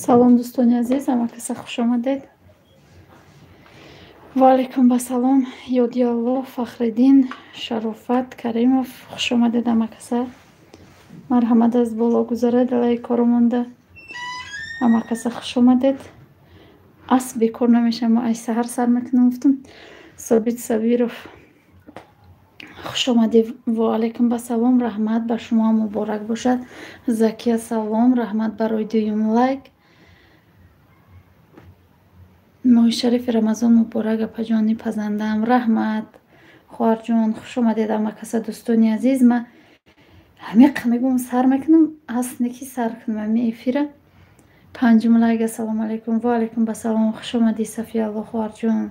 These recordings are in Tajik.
Салом, дӯстони азиз, ҳама каса хуш омадед. Ва алайкум басалом, Ёдиалло, Фахриддин, Шарофат Каримов, хуш омадед ҳама каса. Марҳамат, аз боло гузаред, алайи коро монда. Ҳама каса хуш омадед. Асп бекор намешавам, ай саҳар сар мекунам, гуфтам. Собит Сабиров, хуш омадед. Ва алайкум басалом, раҳмат, ба шумо ҳам муборак бошад. Закия, салом, раҳмат барои дуюм лайк. Моҳи шарифи Рамазон муборак, апаҷони пазандаам. Раҳмат, хоҳарҷон, хуш омадед ҳама каса, дӯстони азиз. Ма ҳамиқа мегӯм, сар мекунам, аст не ки сар кунам ҳами эфира. Панҷум лайк. Ассалому алайкум. Ва алайкум басалом, хуш омадӣ, Сафиялло, хоҳарҷон.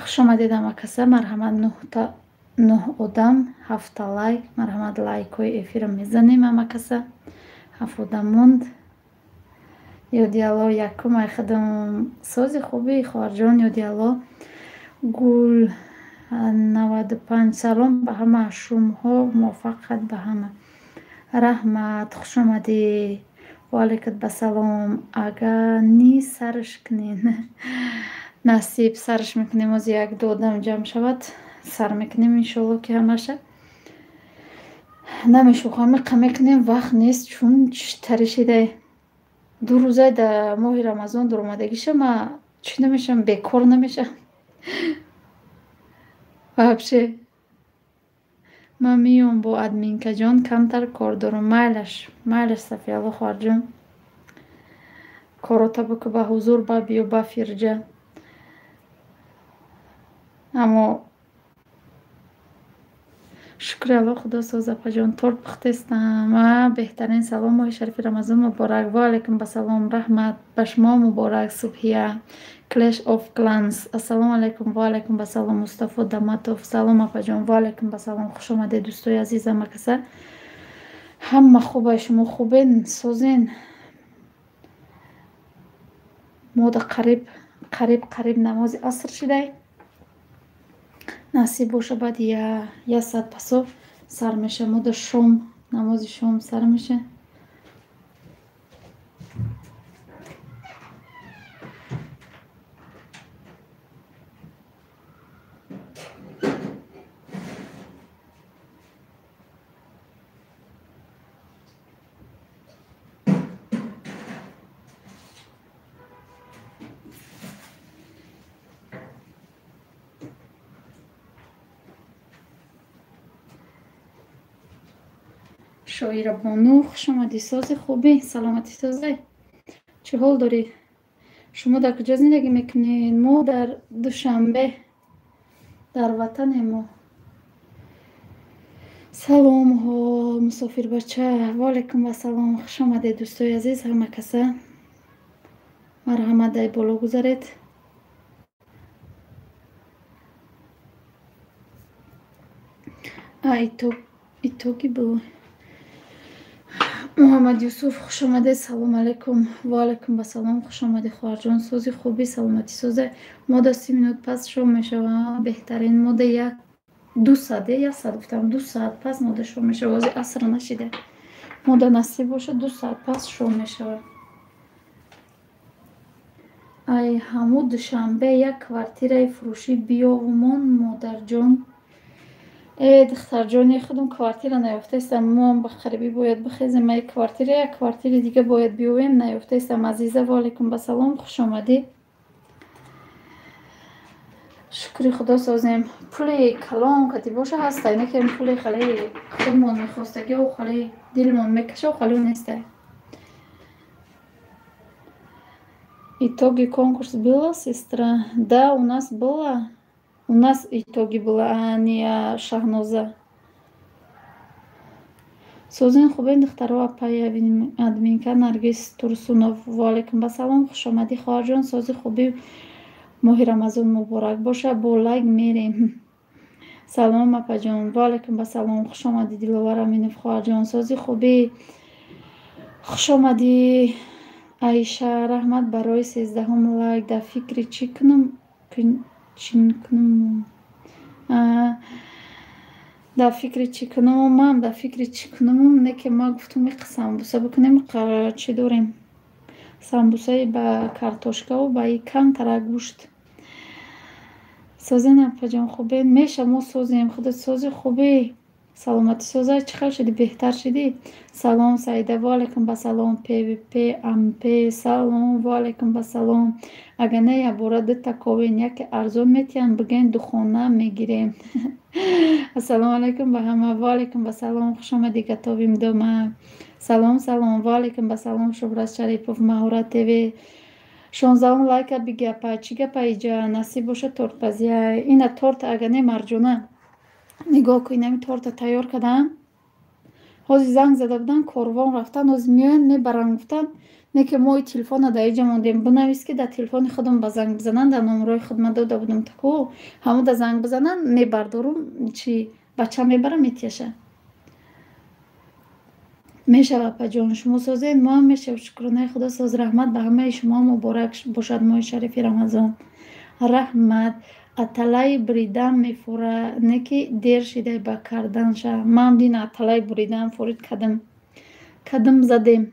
Хуш омадед ҳама каса, марҳамат, нӯҳ одам, ҳафта лайк. Марҳамат, лайкҳои эфира мезанем ҳама каса. Ҳафт одам монд. Ёдиалло, якум ай худам, сози хуби, хоҳарҷон Ёдиалло. Гул 95, салом ба ҳама шумҳо, муваффақият ба ҳама. Раҳмат, хуш омадӣ. Ва алайкат басалом. Ага ни сарш кунен. Насиб, сарш мекунем, ози як ду одам ҷамъ шавад, сар мекунем иншоалло ки ҳамаша. Намешӯхам, миқа мекунем, вақт нест, чун таришидай. 2 рӯзай дар моҳи Рамазон дуромадагиша ма чӣ намешавам, бекор намешавам. Вообще ман меём бо админкаҷон, камтар кор дорам. Майлаш, майлаш, Сафиялло хоҳарҷон. Корота бику ба ҳузур, ба биё ба фирҷа. Аммо шукри Алло, худо соз, апаҷон, торт пухтестам. А беҳтарин. Салом, моҳи шарифи Рамазон муборак. Ва алайкум басалом, раҳмат, ба шумо муборак. Субҳия, Clash of Clans, ассалому алайкум. Ва алайкум басалом. Мустафо Даматов, салом, апаҷон. Ва алайкум басалом, хуш омадед, дӯстои азиз, ҳама каса. Ҳама хубай, шумо хубен, созен? Мода қариб қариб қариб намози аср шидай. Насиб боша, баъд як соат пасо сар меша. Мода шом, намози шом сар меша. Шоира Бону, хуш омадӣ, сози хубӣ, саломатӣ созай. Чӣ ҳол дорӣ? Шумо дар куҷо зиндагӣ мекунед? Мо дар Душанбе, дар ватане мо. Саломҳо, мусофирбача. Ва алайкум вассалом, хуш омадед, дӯстои азиз, ҳама каса. Марҳамат, дай боло гузаред. А итоги было. Муҳаммад Юсуф, хуш омадед, салом алайкум. Ва алайкум басалом, хуш омадед, хоҳарҷон, сози хубӣ, саломатӣ созай. Мода 30 минут пас шом мешавад, беҳтарин. Мода як ду соат, як соат гуфтам, 2 соат пас мода шом мешавад, ози аср нашида. Мода насиб бошад, 2 соат пас шом мешавад. Ай ҳаму Душанбе як квартираи фурӯшӣ биёвумон, модарҷон. Э, духтарҷони худам, квартира наёфтаистам. Моам ба қарибӣ бояд бихезем. Ай квартира як квартири дига бояд биёвем, наёфтаистам. Азиза, ва алайкум басалом, хуш омадӣ. Шукри худо, созем. Пули калон кати боша ҳастай, не ки пули хеле худмон мехостагиу хеле дилмон мекаша, хеле нестай. Итоги конкурс было, сестра? Да, у нас было. У нас итоги было, а не Шаҳноза. Созин, хубен, духтаро, апаи админка Наргиз Турсунов. Ва алайкум басалом, хуш омадӣ, хоҳарҷон, сози хубӣ, моҳи Рамазон муборак боша, бо лайк мерем. Салом, апаҷон, ва алайкум басалом, хуш омадӣ, Диловар Аминов, хоҳарҷон, сози хубӣ, хуш омадӣ, Аиша, раҳмат барои 13-ум лайк. Дар фикри чӣ кунам, чин кунам? Дар фикри чӣ кунумам, ман дар фикри чӣ кунумам, не ки ма гуфтум иқа самбуса бикунем, чӣ дорем? Самбусаи ба картошкаву ба и камтара гӯшт. Созен апаҷон, хубед? Меша, мо созем. Худат сози, хубӣ? Саломатӣ соза? Чӣ хел шудӣ? Беҳтар шудӣ? Салом, Саида, ва алайкум басалом. ПВП, АМП, салом, ва алайкум басалом. Агар не, якбора дута ковен, яке арзон метиҳанд, бигӯен духона мегирем. Ассалому алайкум ба ҳама, ва алайкум басалом. Хушомадӣ, готовим дома. Салом, салом, ва алайкум басалом. Шуҳрат Шарипов, Маҳорат ТВ. 16-ум лайка бигапа. Чӣ гапа иҷа? Насиб боша тортпазия. Ина торт агар не, Марҷона. Нигоҳ кун, инами торта тайёр кардам. Ҳозир занг зада буданд, корвон рафтан, ҳозир меоянд, мебаранд, гуфтанд. Не ки мо и телефона дар иҷа мондем. Бинавис, ки дар телефони худам ба занг бизананд, дар номерои худ ман дода будам таку. Ҳамон да занг бизананд, мебардорум, чи бача мебарам, метияша. Мешава, апаҷон, шумо созед, мо ҳам мешавем. Шукронаи Худо соз. Раҳмат ба ҳамаи шумо, муборак бошад моҳи шарифи Рамазон. Раҳмат. Аталаи буридан мефора, не ки дер шидай ба карданша. Ман дин аталаи буридан форид кардам. Кадам задем.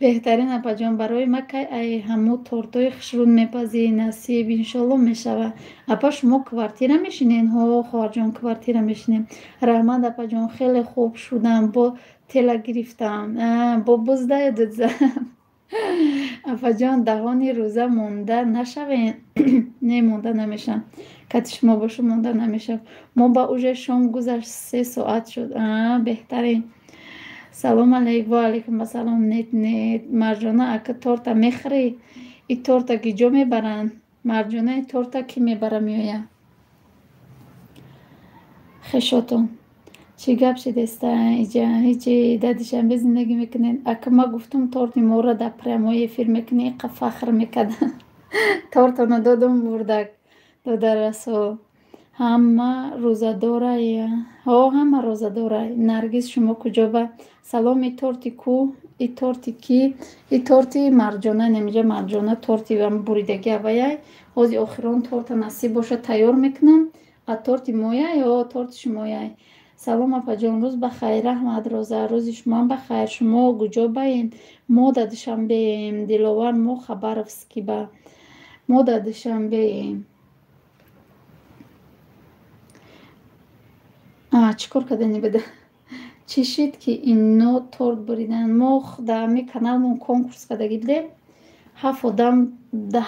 Беҳтарин апаҷон, барои ма кай ай ҳаму тортҳои хушрӯ мепазӣ? Насиб, иншолло мешава. Апа, шумо квартира мешинед? Ҳо, хоҳарҷон, квартира мешинем. Раҳмат, апаҷон, хеле хуб шудам, бо тела гирифтам. Бо буздаю дудза. Апаҷон, даҳони рӯза монда нашавем. Не, монда намешавам. Кати шумо бошу, монда намешавам. Мо ба уже шом гузашт, 3 соат шуд. Беҳтарин. Салом алейк, ва алайкум ассалом. Нет, нет. Марҷона, ака, торта мехӯрӣ? И торта ки ҷо мебаранд? Марҷона, и торта кӣ мебара меояд? Хешотон. Чӣ гап шидеста иҷа? Ҳечи, дар Душанбе зиндагӣ мекунед. Ака, ма гуфтум, торти моро дар прямой эфир мекунӣ, иқа фахр мекардам. Тортона додум, бурдак дода расо. Ҳама рӯзадорай? Ҳо, ҳама рӯзадорай. Наргиз, шумо куҷо ба? Салом, и торти ку? И торти кӣ? И торти Марҷона, намиҷа Марҷона торти буридаги аваяй. Ҳозир охирон торта насиб боша тайёр мекунам. А торти мояй? Ҳо, торти шумояй. Салом, апаҷон, рӯз ба хайр. Раҳмат, Роза, рӯзи шумоам ба хайр. Шумо куҷо баед? Мо дар Душанбеем. Диловар, мо Хабаровский ба. Мо дар Душанбеем. Чӣ кор кардани буда? Чӣ шид, ки ино торт буриданд? Мо дар ҳамин каналмон конкурс кардагӣ будем. Ҳафт одам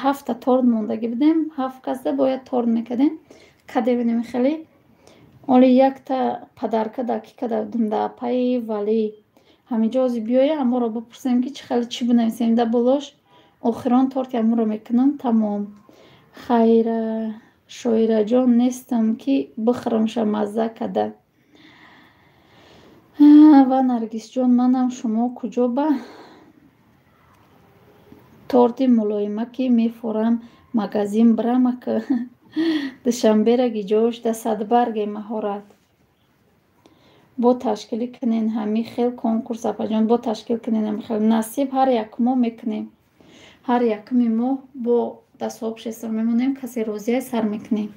ҳафта торт мондагӣ будем. Ҳафт касда бояд торт мекардем. Кардем хеле. Оли якта подарка дар кӣ карда будем? Дар апаи Валӣ. Ҳаминҷо ҳозир биёя, ҳаморо бипурсем, ки чӣ хеле чӣ бинависем дар болош. Охирон торти ҳамонро мекунам, тамом. Хайра, Шоираҷон, нестам, ки бихӯрамша мазза карда. Ва Наргисҷон, манам, шумо куҷо ба? Торти мулоимаки мефорам, магазин бирам ака. Душанбера гиҷош да садбарге маҳорат. Бо ташкил кунен ҳамин хел конкурс, апаҷон, бо ташкил кунен ҳамин хел. Насиб, ҳар як моҳ мекунем. Ҳар якуми моҳ бо дастҳо мемонем, касе розия, сар мекунем.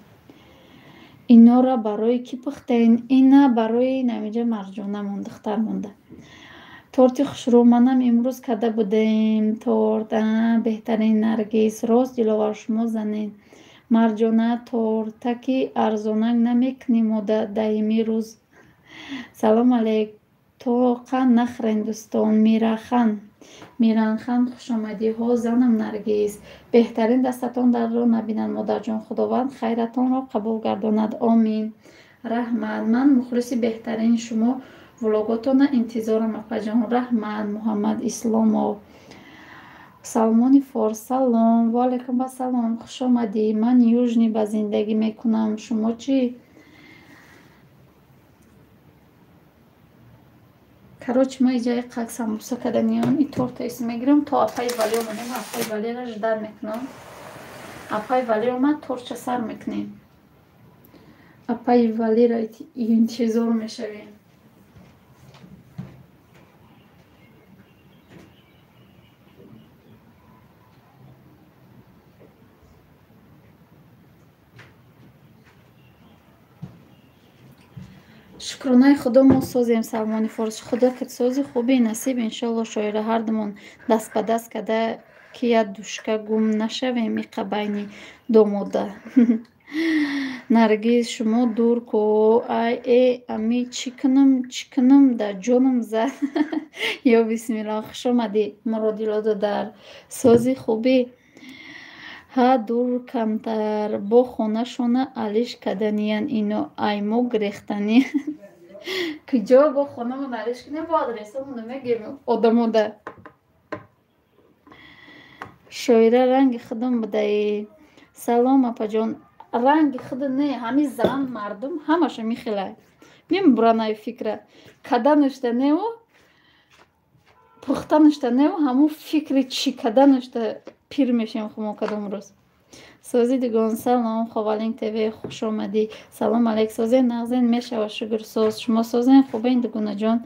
Инора барои кӣ пухтен? Ина барои намиҷа Марҷона мон, духтар монда. Торти хушрӯ манам имрӯз карда будем торт. Беҳтарин, Наргиз. Рост, Диловар, шумо занед. Марҷона, тортаки арзонак намекунӣ мо даими рӯз. Салом алейк. Тоқа нахӯрен, дӯстон. Мирахан. Миранхан, хушомадӣ. Ҳо, занам Наргиз. Беҳтарин, дастатон дардро набинад, модарҷон. Худованд хайратонро қабул гардонад. Омин. Раҳмат. Ман мухлиси беҳтарини шумо, влоготона интизорам, апаҷон. Раҳмат, Муҳаммад Исломов. Салмони Форс, салом. Ва алайкум ассалом. Хушомадӣ. Ман Южный ба зиндагӣ мекунам. Шумо чӣ? Короче, ма иҷа қак самбуса карданиам, и торта ис мегирам, то апаи Валӣ омадем, апаи Валиро ждать мекунам. Апаи Валӣ омад, тортча сар мекунем. Апаи Валиро интизор мешавем. Шукронаи Худо мо созем Салмони Форс. Худо кад сози хуби насиб иншолло шоира ҳардумон даст ба даст када ки як душка гум нашавем иқа байни домода. Наргиз шумо дур ку ай э ами чӣ кунам чӣ кунам дар ҷоном зад. Ё бисмиллоҳ хуш омадӣ Муродило додар. Сози хубӣ. Ҳа дур камтар бо хонашона алиш каданиян ино ай мо гирехтани. Куҷо бо хонамон алиш кунем бо адресамоно мегирем одамода. Шоира ранги худам будаӣ. Салом апаҷон. Ранги худ не ҳами зан мардум ҳамаша михелай. Мембуранаю фикра. Каданашта неу пухтанашта неу ҳамун фикри чӣ каданашта пир мешем хумо кадом рӯз. Сози дигон салом Ховалинг ТВ хуш омадӣ. Салом алейк созен нағзен мешава шукр соз. Шумо созен хубен дугунаҷон.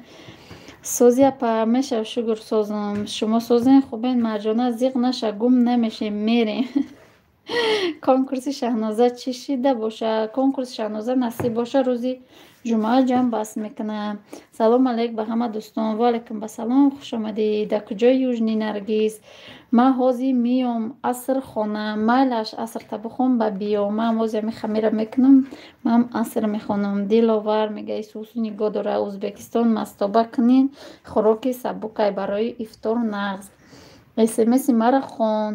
Сози апа мешава шукр созам. Шумо созен хубен Марҷона зиқ наша гум намешем мерем. Конкурси Шаҳноза чӣ шида боша? Конкурси Шаҳноза насиб боша рӯзи ҷумъа ҷамъ баст мекунам. Салом алейк ба ҳама дӯстон. Ва алайкум басалом хуш омадӣ. Дар куҷои Южный Наргиз? Ман ҳозир миём аср хона. Майлаш асрта бихон ба биё. Ман ҳозир ҳами хамира мекунам. Ман аср мехонам. Диловар мега Исусу нигоҳ дора. Ӯзбекистон мастоба кунин хӯроки сабукай барои ифтор нағз. СМСи мара хон.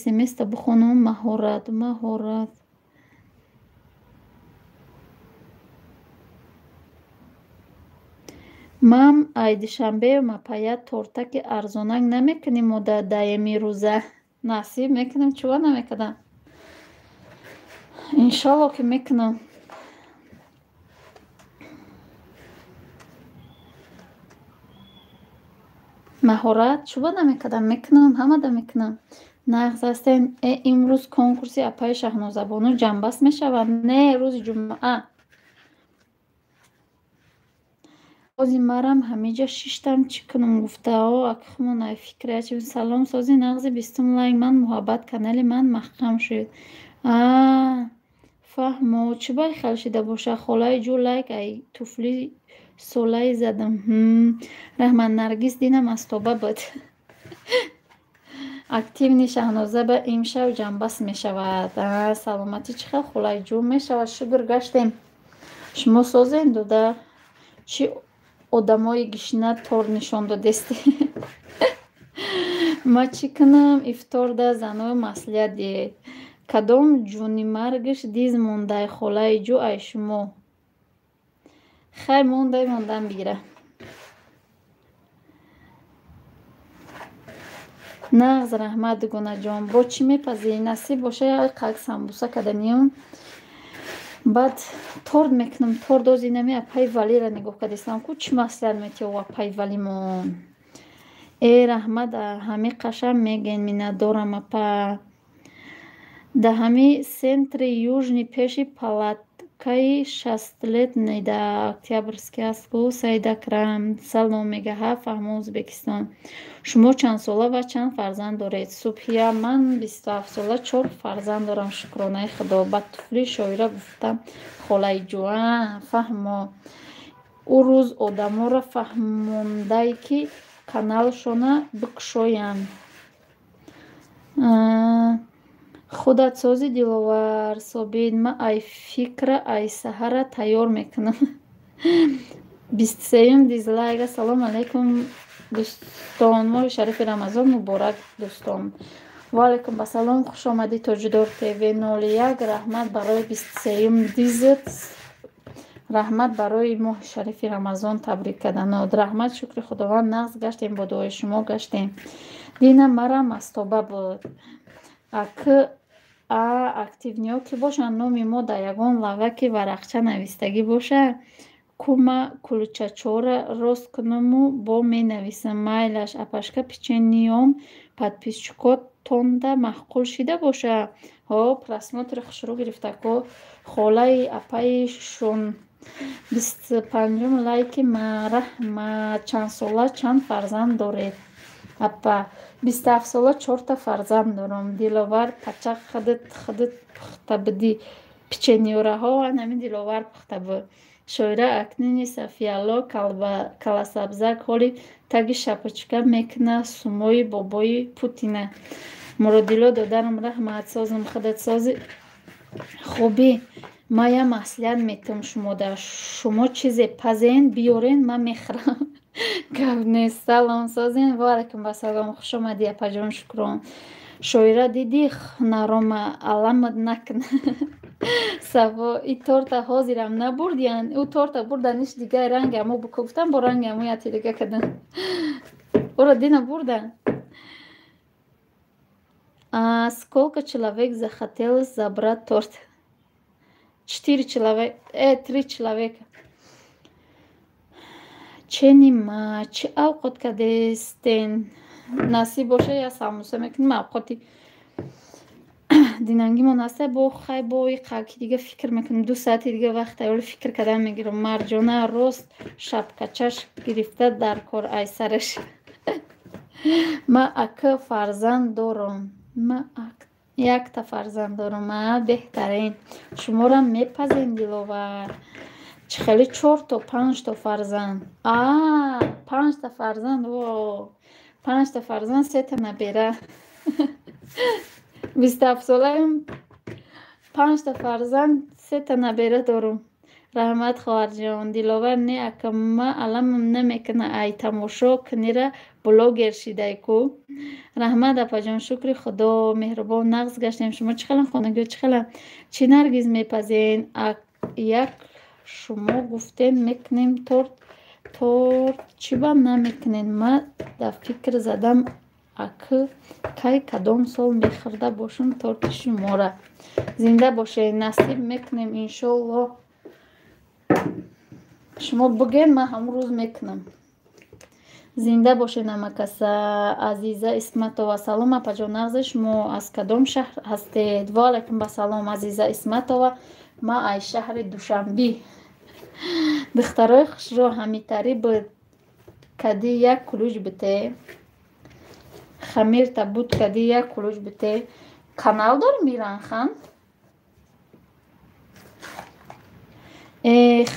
СМСта бихонам маҳорат маҳорат. Ман ай душанбею мапая тортаки арзонак намекунем мода даеми рӯза. Насиб мекунем чува намекардам. Иншолло ки мекунам. Маҳорат чува намекардам мекунам ҳамада мекунам. Нағз ҳастен. Э имрӯз конкурси апаи Шаҳнозабону ҷамъбаст мешавад? Не, рӯзи ҷумъа. Ҳозир марам ҳамиҷа шиштам чӣ кунам гуфтао акхмон ай фикрия чи салом сози нағзи бистум лайк ман муҳаббат канали ман маҳкам шуд. Аа фаҳмо чӣ бай хел шида боша холаи ҷу лайк ай туфли солаи задам. Раҳмат Наргиз динам аз тоба буд. Активный Шаҳноза ба имшаб ҷамъбаст мешавад. Саломатӣ чӣ хел холаи ҷу мешавад шукр гаштем. Шумо созен дода чӣ одамои гишна тор нишон додестӣ. Ма чӣ кунам ифторда заною маслиҳат диҳед. Кадом ҷунимаргаш диз мондай холаи ҷу ай шумо. Хай мондай мондан бигира. Нағз раҳмат дугонаҷон. Бо чӣ мепазӣ? Насиб боша як қак самбуса каданиём. Баъд торт мекунам. Торт ози нами апаи Валира нигоҳ кардистам ку чӣ маслиҳат метиҳад апаи Валимон. Э раҳмат ҳами қашам мегӯен миннатдорам апа. Дар ҳами центри Южный пеши палаткаи шастлетный дар Октябрьский аст ку Саид Акрам. Салом мега ҳа фаҳмо Ӯзбекистон. Шумо чандсола ва чанд фарзанд доред? Субҳия ман 27 сола чор фарзанд дорам шукронаи Худо. Ба туфли шоира гуфтам холаи ҷу. А фаҳмо. Ӯ рӯз одаморо фаҳмондай ки каналшона бикушоянд. Худат сози Диловар Собин. Ман ай фикра ай саҳара тайёр мекунам. 23-юм дизлайк. Ассалому алайкум дӯстон. Моҳи шарифи Рамазон муборак дӯстон. Ва алайкум ассалом. Хуш омадӣ Тоҷидор ТВ 01. Раҳмат барои 23-юм дизат. Раҳмат барои моҳи шарифи Рамазон табрик карданот. Раҳмат шукри Худованд нағз гаштем бо дуои шумо гаштем. Дина мара мастоба буд. Ак а активный ҳо ки бошанд номи мо дар ягон лаваки варақча навистагӣ бошад кума кулчачора рост кунуму бо менависам. Майлаш апашка печенье м подписчик отонда маъқул шида боша. Ҳо просмотр и хушрӯ гирифта ку холаи апаи шун 25-ум лайки ма раҳмат. Чандсола чанд фарзанд доред? Апа 27 сола чорта фарзанд дорам. Диловар пачақ худат худат пухта будӣ. Печенье ораҳо ҳамин Диловар пухта буд. Шоира акнини Сафиялло каласабзак ҳоли таги шапочка мекуна сумои бобои Путина. Муродило додарам раҳмат, созам худат сози. Хубӣ, ман я маслиҳат метам шумода. Шумо чизе пазен биёрен, ман мехӯрам. Гап нест. Салом созен. Ва алайкум ассалом. Хуш омадӣ апаҷон, шукрон. Шоира дидӣ нарома аламат накна. Сафо и торта ҳозирам набурдиян. Ӯ торта бурданиш дигар ранги амо гуфтам бо ранги амо яти дига кадан. Ӯро дина бурдан. А сколько человек захотел забрать торт? 4 человека, 3 человека. Ченима, чӣ авқот кадестен? Насиб боша я самуса мекунем авқоти динангимон аста бо хай бо иқаки дига фикр мекунем. 2 соати дига вақт айёли фикр кардан мегирам. Марҷона рост шапкачаш гирифта дар кор ай сараш. Ма ака фарзанд дорам. Ма якта фарзанд дорам. А беҳтарин. Шуморо мепазем Диловар. Чӣ хеле 4 то 5 то фарзанд. А 5 та фарзанд. Во. 5 та фарзанд, 3 та набера. 27 солаем, 5 та фарзанд, 3 та набера дорам. Раҳмат хоҳарҷон. Диловар не ака ма аламам намекуна ай тамошо кунира блогер шидай ку. Раҳмат апаҷон, шукри Худо, меҳрубон нағз гаштем. Шумо чӣ хелам хонагиҳо чӣ хелам? Чӣ Наргиз мепазен? Як шумо гуфтен мекунем торт. Торт чӣ ба намекунен? Ма дар фикр задам акы кай кадом сол мехӯрда бошам торти шумора. Зинда бошед, насиб мекунем иншоаллоҳ. Шумо бигӯед, ман ҳамон рӯз мекунам. Зинда бошед намакаса. Азиза Исматова, салом апаҷон, нағзе шумо аз кадом шаҳр ҳастед? Ва алайкум ассалом Азиза Исматова, ман аз шаҳри Душанбе. Духтарои хушрӯ ҳамитарӣ буд кади як кулуҷ бите. Хамирта буд кади як кулуҷ бите. Канал дор Миранхан?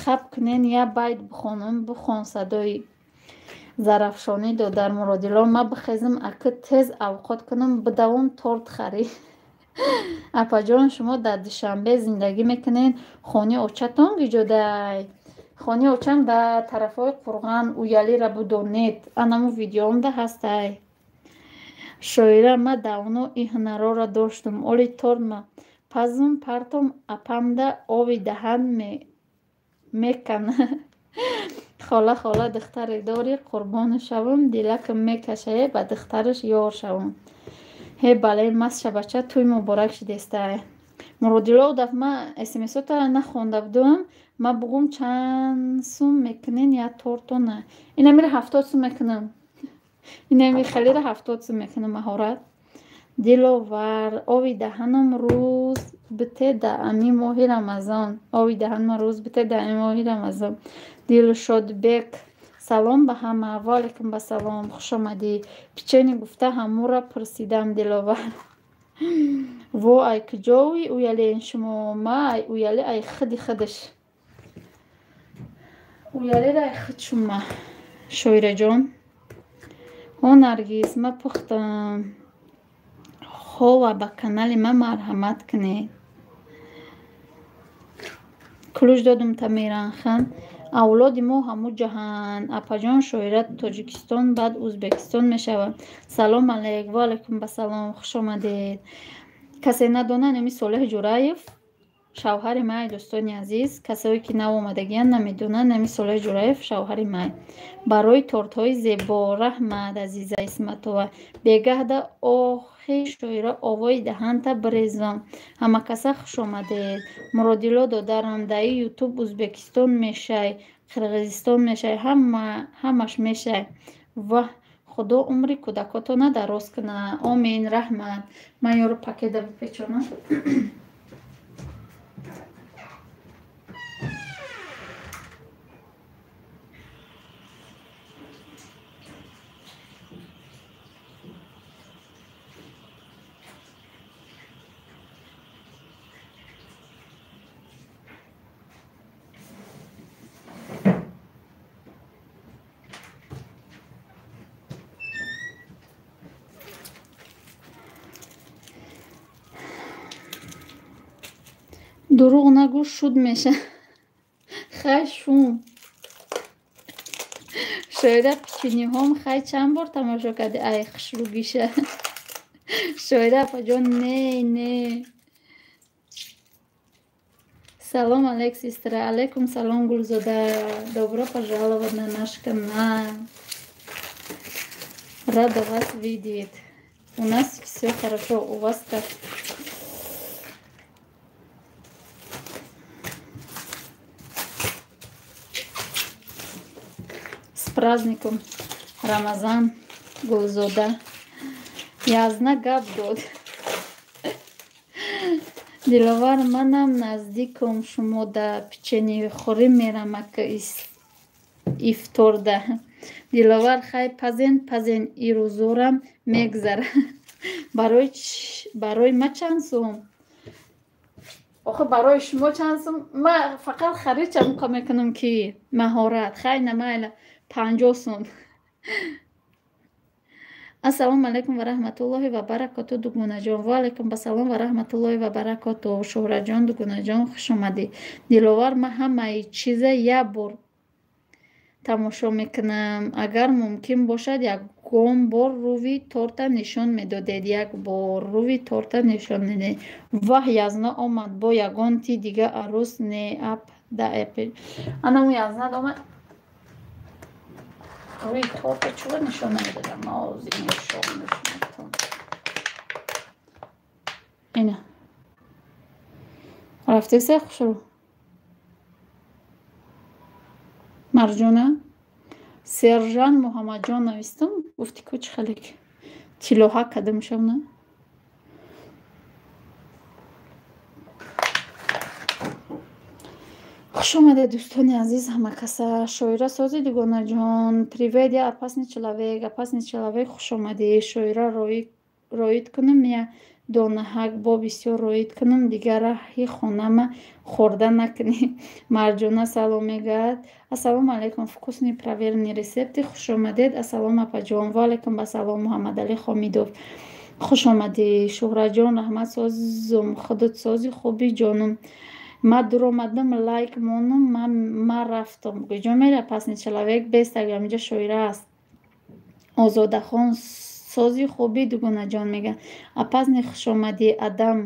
Хаб кунен я байт бихонам, бихон садои Зарафшонӣ додар Муродило. Ма бихезам аки тез авқот кунам, бидавом торт харӣ. Апаҷон, шумо дар Душанбе зиндагӣ мекунед? Хони очатон киҷодай? Хони очам дар тарафҳои Қурған Уялира будонед. Анаму видеоамда ҳастай. Шоира, ма давно ин ҳунарҳоро доштум. Оли торт ма пазм партом апамда ови даҳан мекана. Хола хола духтаре дорӣ, қурбону шавам, дилакам мекашае, ба духтараш ёр шавам. Ҳе бале маст шабача, тӯй муборак шидестай. Муродило даф ма смсота нахонда будам. Ма бугум чанд сум мекунен я тортона. Инамира 70 сум мекунам. Инами халира 70 сум мекунам маҳорат. Диловар, ови даҳанам рӯз бите да ами моҳи Рамазон. Ови даҳанам рӯз бите да ами моҳи Рамазон. Дилшодбек, салом ба ҳама. Ва алайкум ассалом, хуш омадӣ. Печени гуфта ҳамура пурсидам Диловар. Во ай куҷои уялен шумо? Ма ай уяли ай худи худаш. Уялера ай худ шума. Шоираҷон. Ҳо Наргиз, ма пухтам. Хова ба канали ма марҳамат кунед. Кулуҷ додум та Миранхан. Авлоди мо ҳаму ҷаҳан. Апаҷон, шоира Тоҷикистон баъд Ӯзбекистон мешавад. Салом алейк, ва алайкум ассалом, хуш омадед. Касе надонад, ами Солеҳ Ҷураев шавҳари май, дӯстони азиз. Касое ки нав омадагиянд намедонанд, ами Солеҳ Ҷураев шавҳари май. Барои тортҳои зебо раҳмат Азиза Исматова. Бегаҳда охи шоира овои даҳанта бирезон. Ҳамакаса хуш омадед. Муродило додарам, даи Ютуб Ӯзбекистон мешай, Қирғизистон мешай, ҳамаш мешай. Ваҳ, Худо умри кӯдакотона дароз куна. Омин, раҳмат. Ман ёро пакета бипечонам. Дурӯғ нагӯ, шуд меша. Хай шум. Шоира, печеньеҳом хай чанд бор тамошо кардӣ? Ай хушрӯгиша. Шоира апаҷон, не, не. Салом алейк, сестра. Алейкум салом, Гулзода. Добро пожаловать на наш канал. Рада вас видеть. У нас все хорошо, у вас как? С праздником Рамазан, Гулзода. Язна гап дод. Диловар, манам наздиком шумо да печеньехӯрӣ мерам ака ифторда. Диловар, хай пазен, пазен, ирӯзорам мегзара. Барои ма чанд сум? Охи, барои шумо чанд сум? Ма фақат харидча муқа мекунам ки маҳорат. Хай, намайла, 50 сум. Ассалому алайкум ва раҳматуллоҳи ва баракоту, дугонаҷон. Ва алайкум ассалом ва раҳматуллоҳи ва баракоту, Шуҳраҷон, дугонаҷон, хуш омадӣ. Диловар, ман ҳамаи чиза як бор тамошо мекунам. Агар мумкин бошад, ягон бор рӯи торта нишон медодед. Як бор рӯи торта нишон медодед. Ваҳ, язна омад бо ягон ти дига арӯс не ап да анаму язна омад. Рӯи торта чӯба нишон намедодам. Ози нишон мешунатон. Ина. Рафтеса хушрӯ. Марҷона, Сержан Муҳаммадҷон навистам, гуфти ку чӣ хеле тиллоҳа када мешав, на? Хуш омадед, дӯстони азиз, ҳама каса. Шоира, сози, дугонаҷон. Привет, я опасный человек, опасный человек, хуш омадӣ. Шоира, роид кунам я донаҳак бо бисёр роид кунам, дигар раҳи хонама хӯрда накунӣ. Марҷона салом мегӯяд. Ассалому алайкум, вкусный проверенный рецепты, хуш омадед. Ассалом, апаҷон. Ва алайкум ассалом, Муҳаммадалӣ Хомидов, хуш омадӣ. Шуҳраҷон, раҳмат, созум, худат сози, хуби, ҷонум. Ма дуромадам, лайк монум, ма рафтам. Куҷо мера, опасный человек? Бестаг, ҳаминҷа шоира аст. Озодахон, сози, хуби, дугонаҷон мега. Опасный, хушомадӣ. Адам,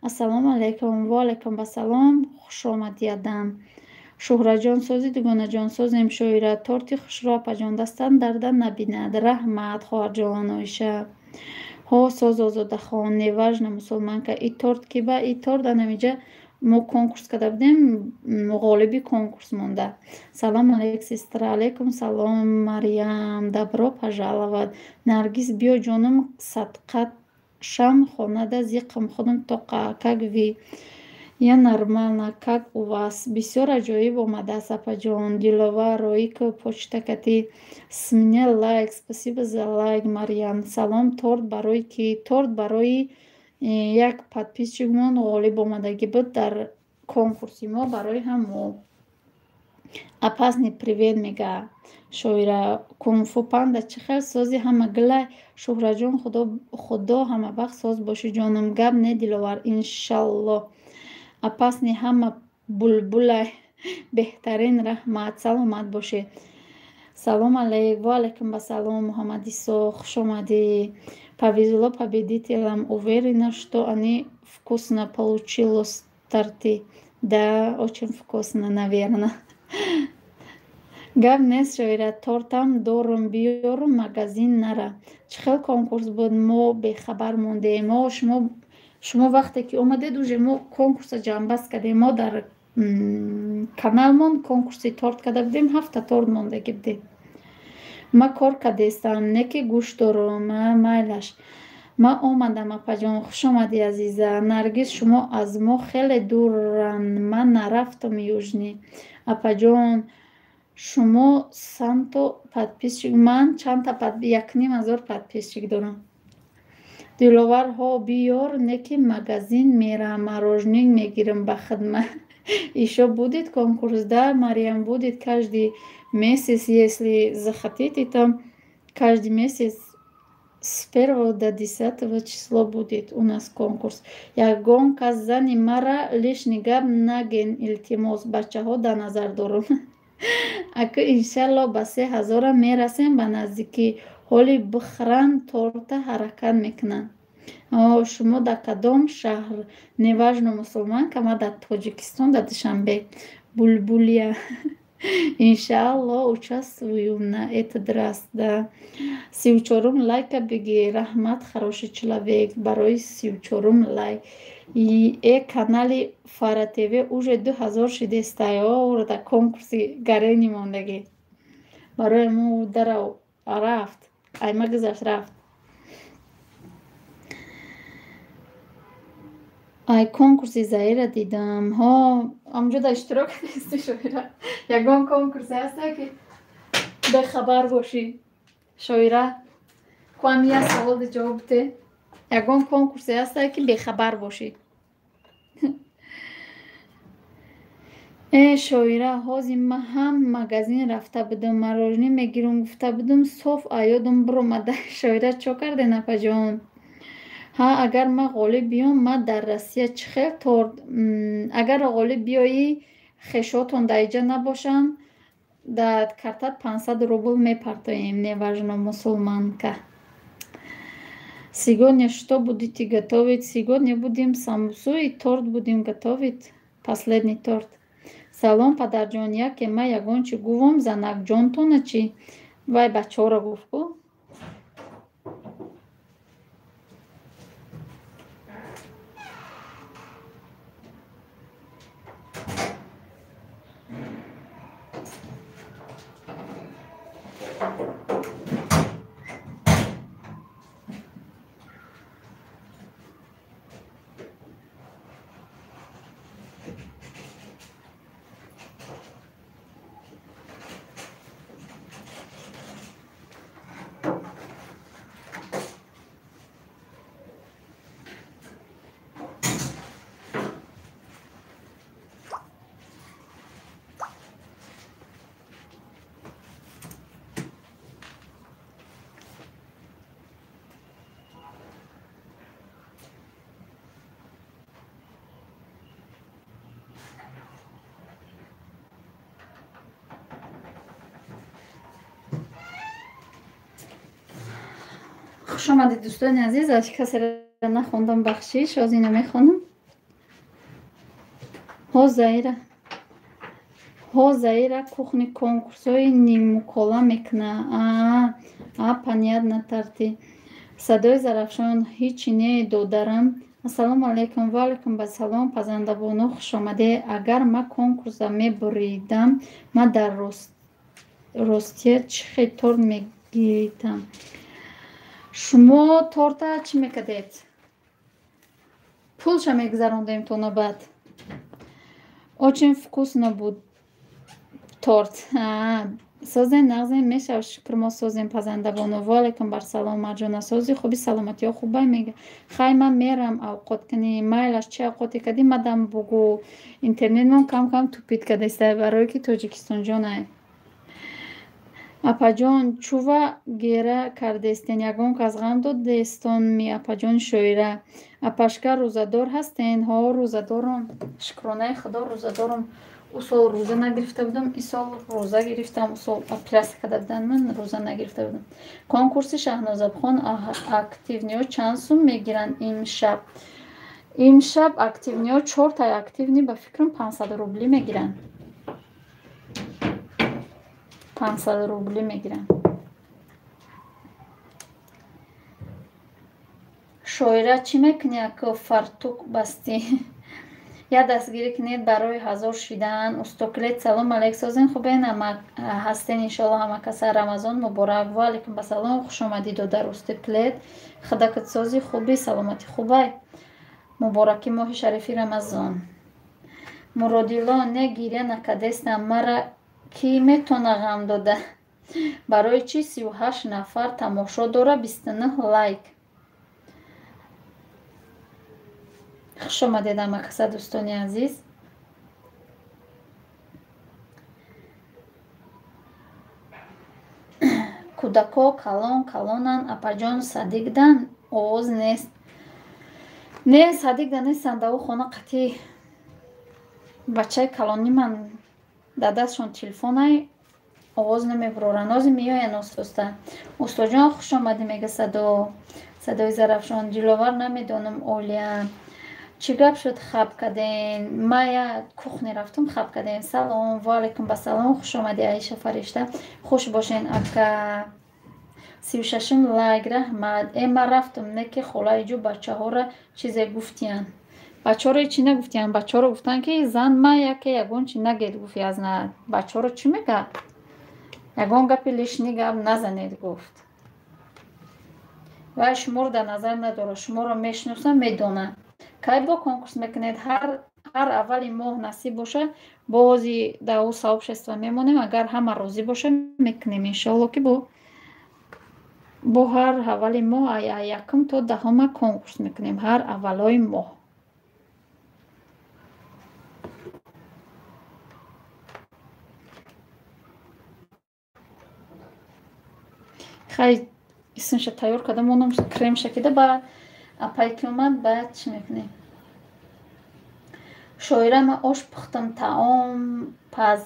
ассалому алайкум. Ва алайкум ассалом, хушомадӣ, Адам. Шуҳраҷон, сози, дугонаҷон, созем. Шоира, торти хушрӯ, апаҷон, дастан дарда набинад. Раҳмат, хоҳарҷон Оиша. Ҳо, соз, Озодахон, неважно, мусулманка. И торт ки ба и торт анамиҷа мо конкурс карда будем, ғолиби конкурс монда. Салом алейк, сестра. Алейкум салом, Марьям, добро пожаловать. Наргиз, биё, ҷонум, садқат шам, хонада зиқам худам тоқа. Как вы? Я нормально, как у вас? Бисёр аҷоиб омадааст, апаҷон. Диловар, роика почта кати. С меня лайк, спасибо за лайк, Марьям. Салом, торт барои ки? Торт барои як подписчикмон, ғолиб омадагӣ буд дар конкурси мо, барои ҳамо. Опасный, привет, мега шоира. Кунфу панда, чӣ хел, сози, ҳама гилай? Шуҳраҷон, худо ҳамавақт соз бошӣ, ҷонам. Гап не, Диловар, иншалло. Опасный, ҳама булбулай, беҳтарин, раҳмат, саломат бошед. Салом алейк. Ва алайкум ассалом, Муҳаммадисо, хуш омадӣ. Повезло победителям, уверена, что они вкусно получилось торты. Да, очень вкусно, наверно. Гап нест, шоира, тортам дорум, биёрум, магазин нара. Чӣ хел конкурс буд, мо бехабар мондем? Мо шумо вақте ки омадед, уже мо конкурса ҷамъбаст кардем. Мо дар каналмон конкурси торт карда будем, ҳафта торт мондагӣ будем. Ма кор кардестам, не ки гӯш дорум, майлаш. Ман омадам, апаҷон, хуш омадӣ, азиза. Наргиз, шумо аз мо хеле дуранд. Ман нарафтам Южный. Апаҷон, шумо санто подписчик? Ман чандта, 1500 подписчик дорам. Диловар, ҳо, биёр, не ки магазин мерам, мороженое мегирам ба хидмат. Ещё будет конкурс? Да, Марьям, будет каждый месяц, если захотите, там каждый месяц. С 1 до 10 число будет у нас конкурс. Ягон кас зани мара лишний гап наген, илтимос, бачаҳо дар назар дорам. Аку иншалло ба 3000-ам мерасем ба наздикӣ. Ҳоли бихӯранд торта ҳаракат мекунанд. Шумо дар кадом шаҳр? Неважно, мусулманка, ма дар Тоҷикистон, дар Душанбе. Булбулия. Иншаалло участвую на этот раз, да. 34-ум лайка бигир. Раҳмат, хороший человек, барои 34-ум лайк. Э канали Фара ТВ уже 2000 шидестай. О, дар конкурси гарени мондагӣ. Барои мо дара рафт. Айма гузашт рафт. Ай конкурси Заира дидам. Ҳо, амҷо дар иштирок нести, Шоира. Ягон конкурсе ҳаста, ки бехабар бошӣ? Шоира, куам як савол ҷавоб бите. Ягон конкурсе ҳаста, ки бехабар бошӣ? Э, Шоира, ҳозир ман ҳам магазин рафта будам, мороженое мегирам гуфта будам, соф аёдам биромада. Шоира, чо карден, апаҷон? Ҳа, агар ман ғолиб биём, ман дар Россия чӣ хел торт? Агар ғолиб биёӣ, хешотон дар иҷа набошанд, дар картат 500 рубл мепартоем, неважно, мусулманка. Сегодня что будете готовить? Сегодня будем самбусу и торт будем готовить. Последний торт. Салом, падарҷон, яке ман ягон чӣ гувом, занакҷонтона чӣ? Вай бачаҳоро гуфт ку. Хуш омадед, дӯстони азиз. Аз касеро нахондам, бахшиш, ҳозир ина мехонам. Ҳо, Заира. Ҳо, Заира кухни конкурсҳои нимукола мекуна. А, понятно, тарти. Садои Зарафшон ҳичи не, додарам. Ассалому алайкум. Ва алайкум ассалом, пазандабону, хуш омадед. Агар ман конкурса мебуридам, ман дар Ростия чӣ хел торт мегиридам? Шумо торта чӣ мекардед? Пулша мегузарондем то баъд. Очень вкусно буд торт. Созем, нағзем, мешав, шукр, мо созем, пазандабону. Ва алайкум барсалом, Марҷона, сози хуби, саломатиҳо хубай мега. Хай, ман мерам авқот кунӣ. Майлаш, чӣ авқоте кардӣ, мадам бугӯ. Интернетмон кам кам тупит кардааста, барое ки Тоҷикистонҷонай. Апаҷон, чува гера кардестен? Ягон кас ғам додестон ми, апаҷон Шоира? Апашка, рӯзадор ҳастен? Ҳо, рӯзадорам. Шукронаи Худо, рӯзадорам. Ӯ сол рӯза нагирифта будам, ин сол рӯза гирифтам. Ӯ сол оператсия карда буданд, ман рӯза нагирифта будам. Конкурси Шаҳнозабхон активный ҳо чанд сум мегиранд имшаб? Имшаб активный ҳо, чортаи активный, ба фикрам, 500 рублӣ мегиранд. 500 рублӣ мегиранд. Шоира, чӣ мекунӣ, ако фартук бастӣ? Як дастгирӣ кунед барои 1000 шидан. Устокилет, салом алейк, созен, хубен ҳастен, иншоалло ҳама каса Рамазон муборак. Ва алайкум ассалом, хушомадӣ, додар Устокилет. Худакат сози, хуби, саломатӣ хубай. Мубораки моҳи шарифи Рамазон. Муродило, не, гиря накардестам, мара кӣ метона ғам дода? Барои чӣ 38 нафар тамошо дора, 29 лайк? Хуш омадед, ҳамакаса, дӯстони азиз. Кӯдако калон калонанд, апаҷон садиқдан овоз нест. Не, садиқда нестанд, дар ӯ хона қатъи бачаи калони ман дар дастшон телефонай, овоз намебуроранд. Ҳозир меоянд оста-оста. Устоҷон, хуш омадӣ, мега садо. Садои Зарафшон. Диловар, намедонам, Олия. Чӣ гап шуд, хаб кардем? Ма я кухня рафтам, хаб кардем. Салом, ва алайкум басалом, хуш омадӣ, Аиша Фаришта. Хуш бошен, ака. 36-ум лайк, раҳмат. Э, ман рафтам, не ки холаи ҷу бачаҳоро чизе гуфтиянд. Бачаҳоро чӣ нагуфтиянд? Бачаҳоро гуфтанд, ки зан ма яке ягон чи нагед, гуфт Язна. Бачаҳоро чӣ мега? Ягон гапи лишний гап назанед, гуфт. Вай шуморо дар назар надорад, шуморо мешиноса, медонад. Кай бо конкурс мекунед? Ҳар аввали моҳ насиб боша, бози дар ӯ сообщество мемонем, агар ҳама розӣ боша, мекунем, иншоалло, ки бо ҳар аввали моҳ якум то 10-ума конкурс мекунем, ҳар аввалои моҳ. Хай, исмша тайёр кардам, онам кремша кида, баъд апай ки омад, баъд чӣ мекунем? Шоира, ман ош пухтам, таом паз.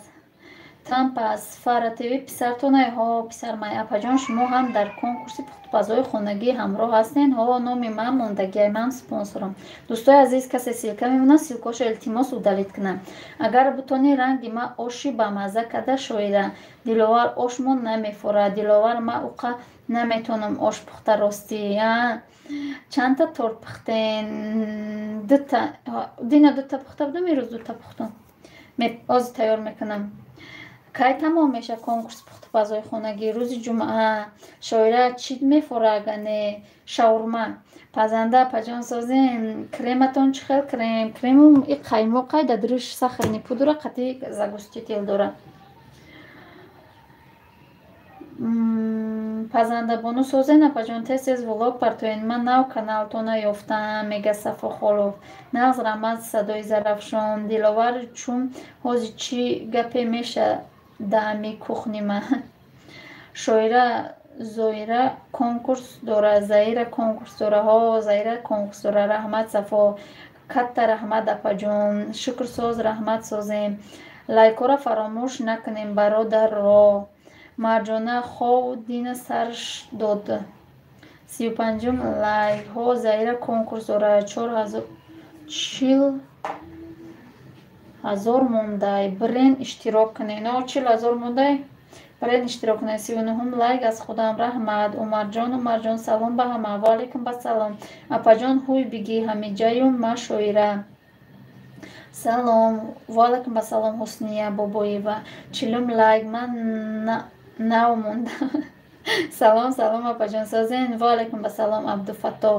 Тампаз Фара ТВ писартонай? Ҳо, писармай. Апаҷон, шумо ҳам дар конкурси пухтупазҳои хонагӣ ҳамроҳ ҳастен? Ҳо, номи ман мондагиай, ман спонсорам. Дӯстои азиз, касе ссылка мемонад, ссылкаошо илтимос удалить кунам. Агар бутонӣ, ранги ма оши бамазза карда, шоира. Диловар, ошмон намефорад. Диловар, ма уқа наметонам ош пухта, ростӣ. Чандта торт пухтен? Дута. Дина дута пухта будам, ирӯз дута пухтам. Ҳозир тайёр мекунам. Кай тамом мешавад конкурси пухтупазҳои хонагӣ? Рӯзи ҷумъа. Шоира, чӣ мефора, ага не? Шаурма. Пазанда, апаҷон, созен. Крематон чӣ хел крем? Кремум и қаймоқай, дар дуриш сахарный пудра, қатъи загуститель дорад. Пазандабону, созен, апаҷон, тез тез влог партоен. Ман нав каналтона ёфтам, мега Сафохолов. Нағз, раҳмат, садои Зарафшон. Диловар, чун ҳозир чӣ гапе меша даами кухни ма? Шоира, Зоира конкурс дора, Заира конкурс дора. Ҳо, Заира конкурс дора. Раҳмат, Сафо. Катта раҳмат, апаҷон. Шукр, соз, раҳмат, созем. Лайкҳоро фаромӯш накунем, бародаро. Марҷона, хов дина сарш дод. 35-ум лайк. Ҳо, Заира конкурс дора. 40 000 мондай. Бирен иштирок кунед. О, 40 000 мондай. Бирен иштирок кунед. 39-ум лайк аз худам, раҳмат. Умарҷон, Умарҷон, салом ба ҳама. Ва алайкум басалом. Апаҷон, ҳуй бигӣ ҳамиҷаю ма шоира. Салом. Ва алайкум басалом, Ҳусния Бобоева. 40-ум лайк. Ман нав мондам. Салом, салом, апаҷон, созен. Ва алайкум басалом, Абдуфаттоҳ.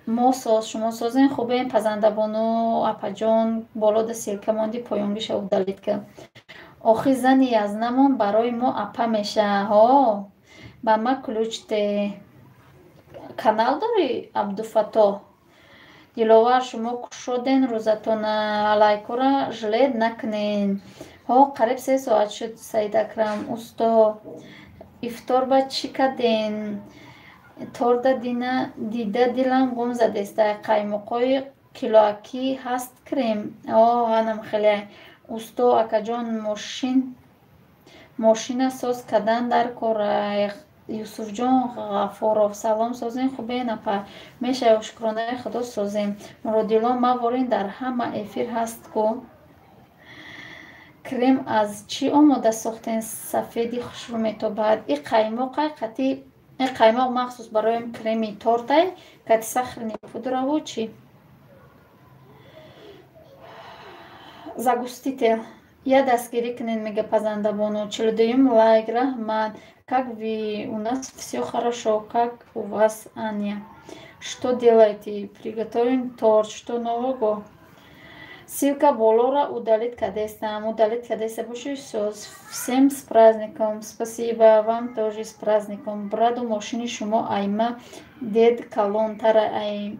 Мо соз, шумо созен, хубем. Пазандабону, апаҷон, болода ссылка монди, поёнгиша удалить кар. Охи зани язнамон барои мо апа меша. Ҳо, ба ма ключ те. Канал дорӣ, Абдуфаттоҳ? Диловар, шумо кушоден рӯзатона, лайкҳоро жалеть накунен. Ҳо, қариб 3 соат шуд, Саид Акрам. Усто, ифторба чӣ карден? Торда дина дида дилам гум задеста. Қаймоқҳои килоакӣ ҳаст крем? О, анам хеле. Усто, акаҷон, мошин мошина соз кардан дар кора. Юсуфҷон Ғафуров, салом, созем, хубен, апа? Мешавад, шукронаи Худо, созем. Муродило, маворин дар ҳама эфир ҳаст ку. Крем аз чӣ омода сохтен, сафеди хушрӯ метобад? И қаймоқай, қатъи и қаймоқ махсус барои креми тортай, кати сахарный пудраву чӣ загуститель. Я дастгирӣ кунед, мега пазандабону. 42-юм лайк, раҳмат. Как вы? У нас все хорошо, как у вас, Аня? Что делаете? Приготовим торт. Что нового? Ссылка болора удалить кадестам, удалить кадеста боши. Соз. Всем с праздником. Спасибо, вам тоже с праздником. Браду, мошини шумо айма дед калонтара, ай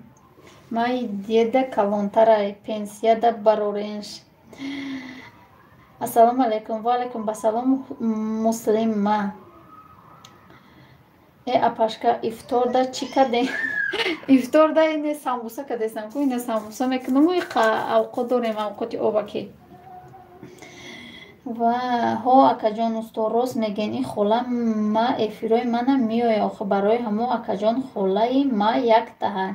май деда калонтарай, пенсияда бароренш. Ассалому алайкум. Ва алайкум басалом, Муслима. Э апашка, ифторда чӣ кардем? Ифторда ине самбуса кардесам ку, ине самбуса мекунам, авқот дорем, авқоти обакӣ. Ва ҳо акаҷон, усто, рост мегӯен, ин хола ма эфирои мана меояд, охи барои ҳамо акаҷон холаи ма яктаҳа.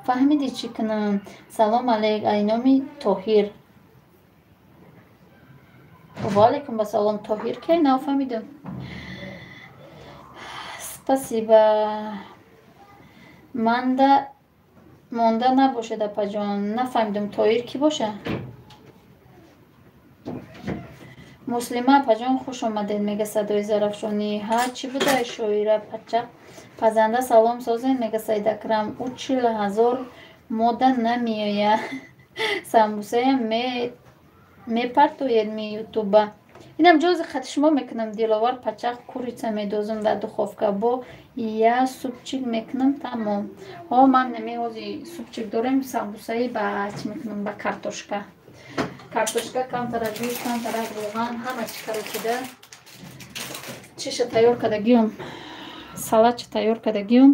Фаҳмидӣ чӣ кунам? Салом алейк, айноми Тоҳир. Ва алайкум ассалом. Тоҳир кай? Нафаҳмидам. Спасибо. Манда монда набошед, апаҷон. Нафаҳмидам, Тоҳир кӣ боша? Муслима апаҷон, хуш омадед, мега садои Зарафшонӣ. Ҳа, чӣ будай, шоира пачақ? Пазанда салом, созен, мега Саид Акрам. Ӯ 40 000 мода намеояд. Самбусаям мепартоед ми ютуба. Инам ҷози хати шумо мекунам, Диловар пачақ, курица медозам дар духовка, бо я супчик мекунам, тамом. Ҳо, ман намеҳози супчик дорем, самбусаи ба чӣ мекунам, ба картошка. Картошка, камтара гӯшт, камтара равған, ҳама чӣ карочида. Чиша тайёр кардагиём, салатча тайёр кардагиём.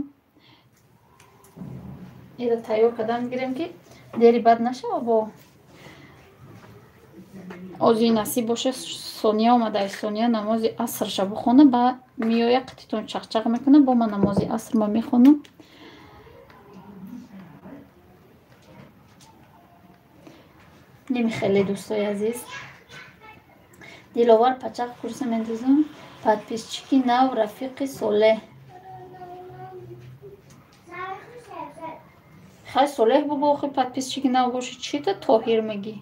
Ира тайёр кардан гирем, ки дери бад нашава. Бо ози насиб боша, Сония омада, Сония намози асрша бихона, ба меоя, қатитон чақчақ мекуна, бо ман намози аср ма мехонам. Немихеле, дӯстои азиз. Диловар пачақ, курса мендозам. Подписчики нав, рафиқи Солеҳ. Хай, Солеҳ бугу, охи подписчики нав боши, чӣ та Тоҳир мегӣ?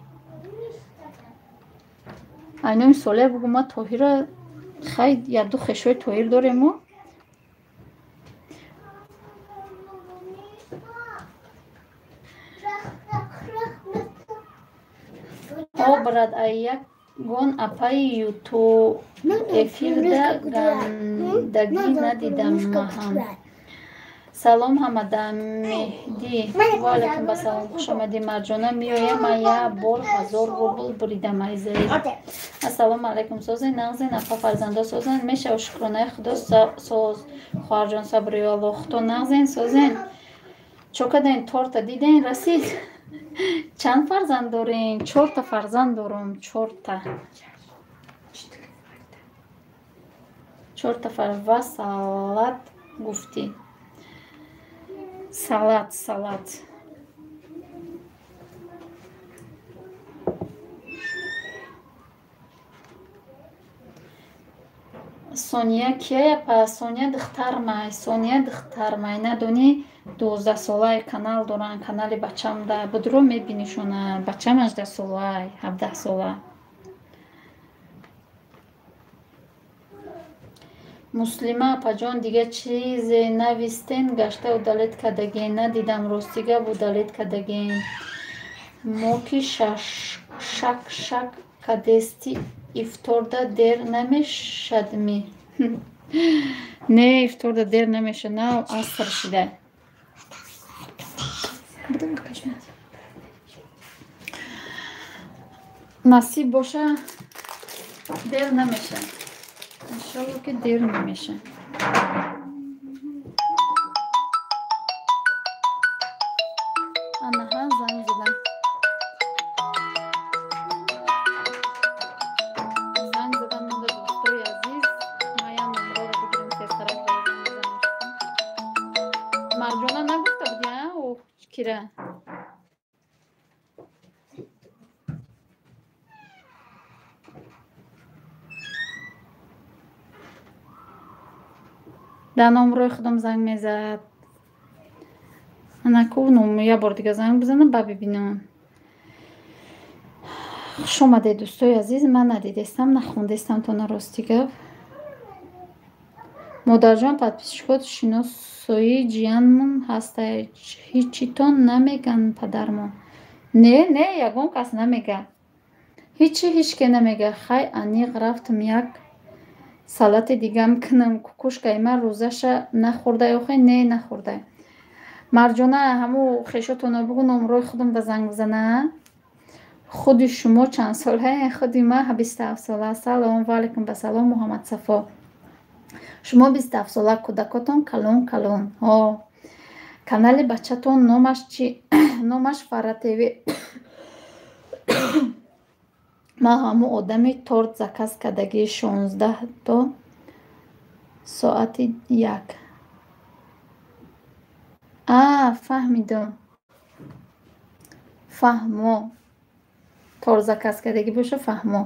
Айноми Солеҳ бугу, ма Тоҳира хай якду хешои Тоҳир дорему. О брат, ай ягон апаи ютуб эфирда гандагӣ надидам маҳам. Салом ҳамада, Меҳдӣ. Ва алайкум ассалом, хуш омадӣ, Марҷона. Меоям, ма як бор 1000 рубл буридам айзаи. Ассалому алайкум, созен, нағзен апа, фарзандо созен? Мешава, шукронаи Худо, соз, хоҳарҷон, сабрию Аллоҳ. Худо нағзен, созен. Чо карден, торта диден, расид? Чанд фарзанд дорем? Чорта фарзанд дорам, чорта. Чорта ва салат гуфтӣ. Салат, салат. Сония кияя па? Сония духтармай, Сония духтармай. Надонӣ, 12-солаи, канал доранд, канали бачамда. Будро мебинишона. Бачам 18-солай, 17-сола. Муслима апаҷон, дига чизе навистен, гашта удалить кардаген. Надидам, рости гап, удалить кардаген. Мо ки шак-шак кадести, ифторда дер намешадми? Не, ифторда дер намешад, нав аср шида. Насиб боша, дер намешад. Иншалло, ки дер намешад. Анаҳа, занг задам. Занг задам мода, дӯстои азиз. Ман як номроро бигирам, тезтарак занг бизанам. Марҷона нагуфта буди, а? О, кира? Дар номрои худам занг мезад. Анаку як бор дига занг бизанам, ба бибинам. Хуш омадед, дӯстои азиз. Ман надидестам, нахондестам то нарости гап. Модарҷон, подписчикот шиносои ҷиянмон ҳастай, ҳичитон намеган падармон? Не, не, ягон кас намега. Ҳичи ҳичке намега. Хай, аниқ рафтам, як салати дигам кунам. Кукушкаи ман рӯзаша нахӯрдай охе? Не, нахӯрдай. Марҷона, ҳаму хешотонро бугу, номрои худам да занг бизана. Худи шумо чанд солае? Худи ман 27 сола. Салом, ва алайкум ассалом, Муҳаммадсафо. Шумо 27 сола, кӯдакотон калон калон. Ҳо, канали бачатон номаш чи? Номаш Фара ТВ. Ман ҳамун одами торт заказ кардагӣ 16 то соати 1. А, фаҳмидам, фаҳмо. Торт заказ кардагӣ боша, фаҳмо.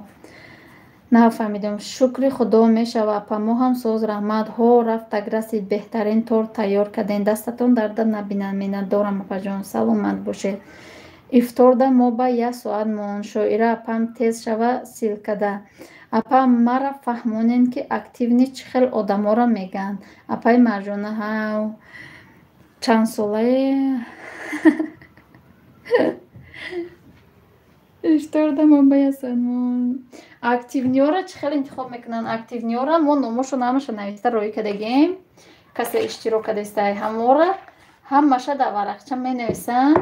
Нафаҳмидам. Шукри Худо, мешава, апа, мо ҳам соз, раҳмат. Ҳо, рафтак, расид. Беҳтарин торт тайёр кардем, дастатон дарда набинад. Миннатдорам, апаҷон, саломат бошед. Ифторда мо ба як соат монд. Шоира апам, тез шава ссылкада. Апа, мара фаҳмонед, ки активный чӣ хел одаморо мегӯянд? Апаи Марҷона, ҳав, чандсолае? Ифторда мо ба як соат монд. Активныйора чӣ хел интихоб мекунанд? Активныйора мо номошон ҳамаша нависта роӣ кардагем. Касе иштирок кардастай, ҳамора ҳамаша дар варақча менависанд,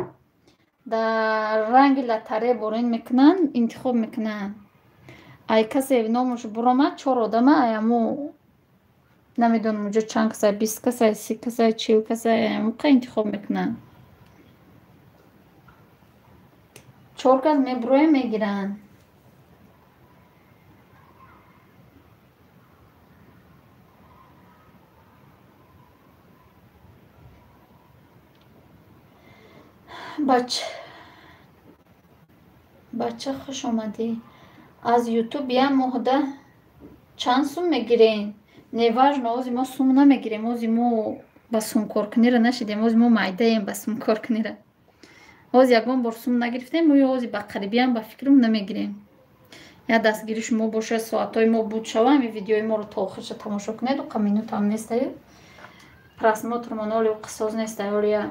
дар ранги лотерея борин мекунанд, интихоб мекунанд. Ай касе номаш буромад, чор одама, ай ҳаму, намедонам, уҷо чанд касай, 20 касай, 30 касай, 40 касай, ҳамуқа интихоб мекунанд. Чор кас мебуроем, мегиранд. Бача, хуш омадӣ. Аз Ютуб як моҳда чанд сум мегирем? Неважно, ози мо сум намегирем, ози мо ба сумкоркунира нашидем, ози мо майдаем ба сумкоркунира. Ози ягон бор сум нагирифтем, мо ози ба қарибиам ба фикрам намегирем. Як дастгири шумо бошад, соатҳои мо буд шава, ҳами видеои моро то охирша тамошо кунед, уқа минутам нестаю. Просмотрмон оли уқа соз нестай, оли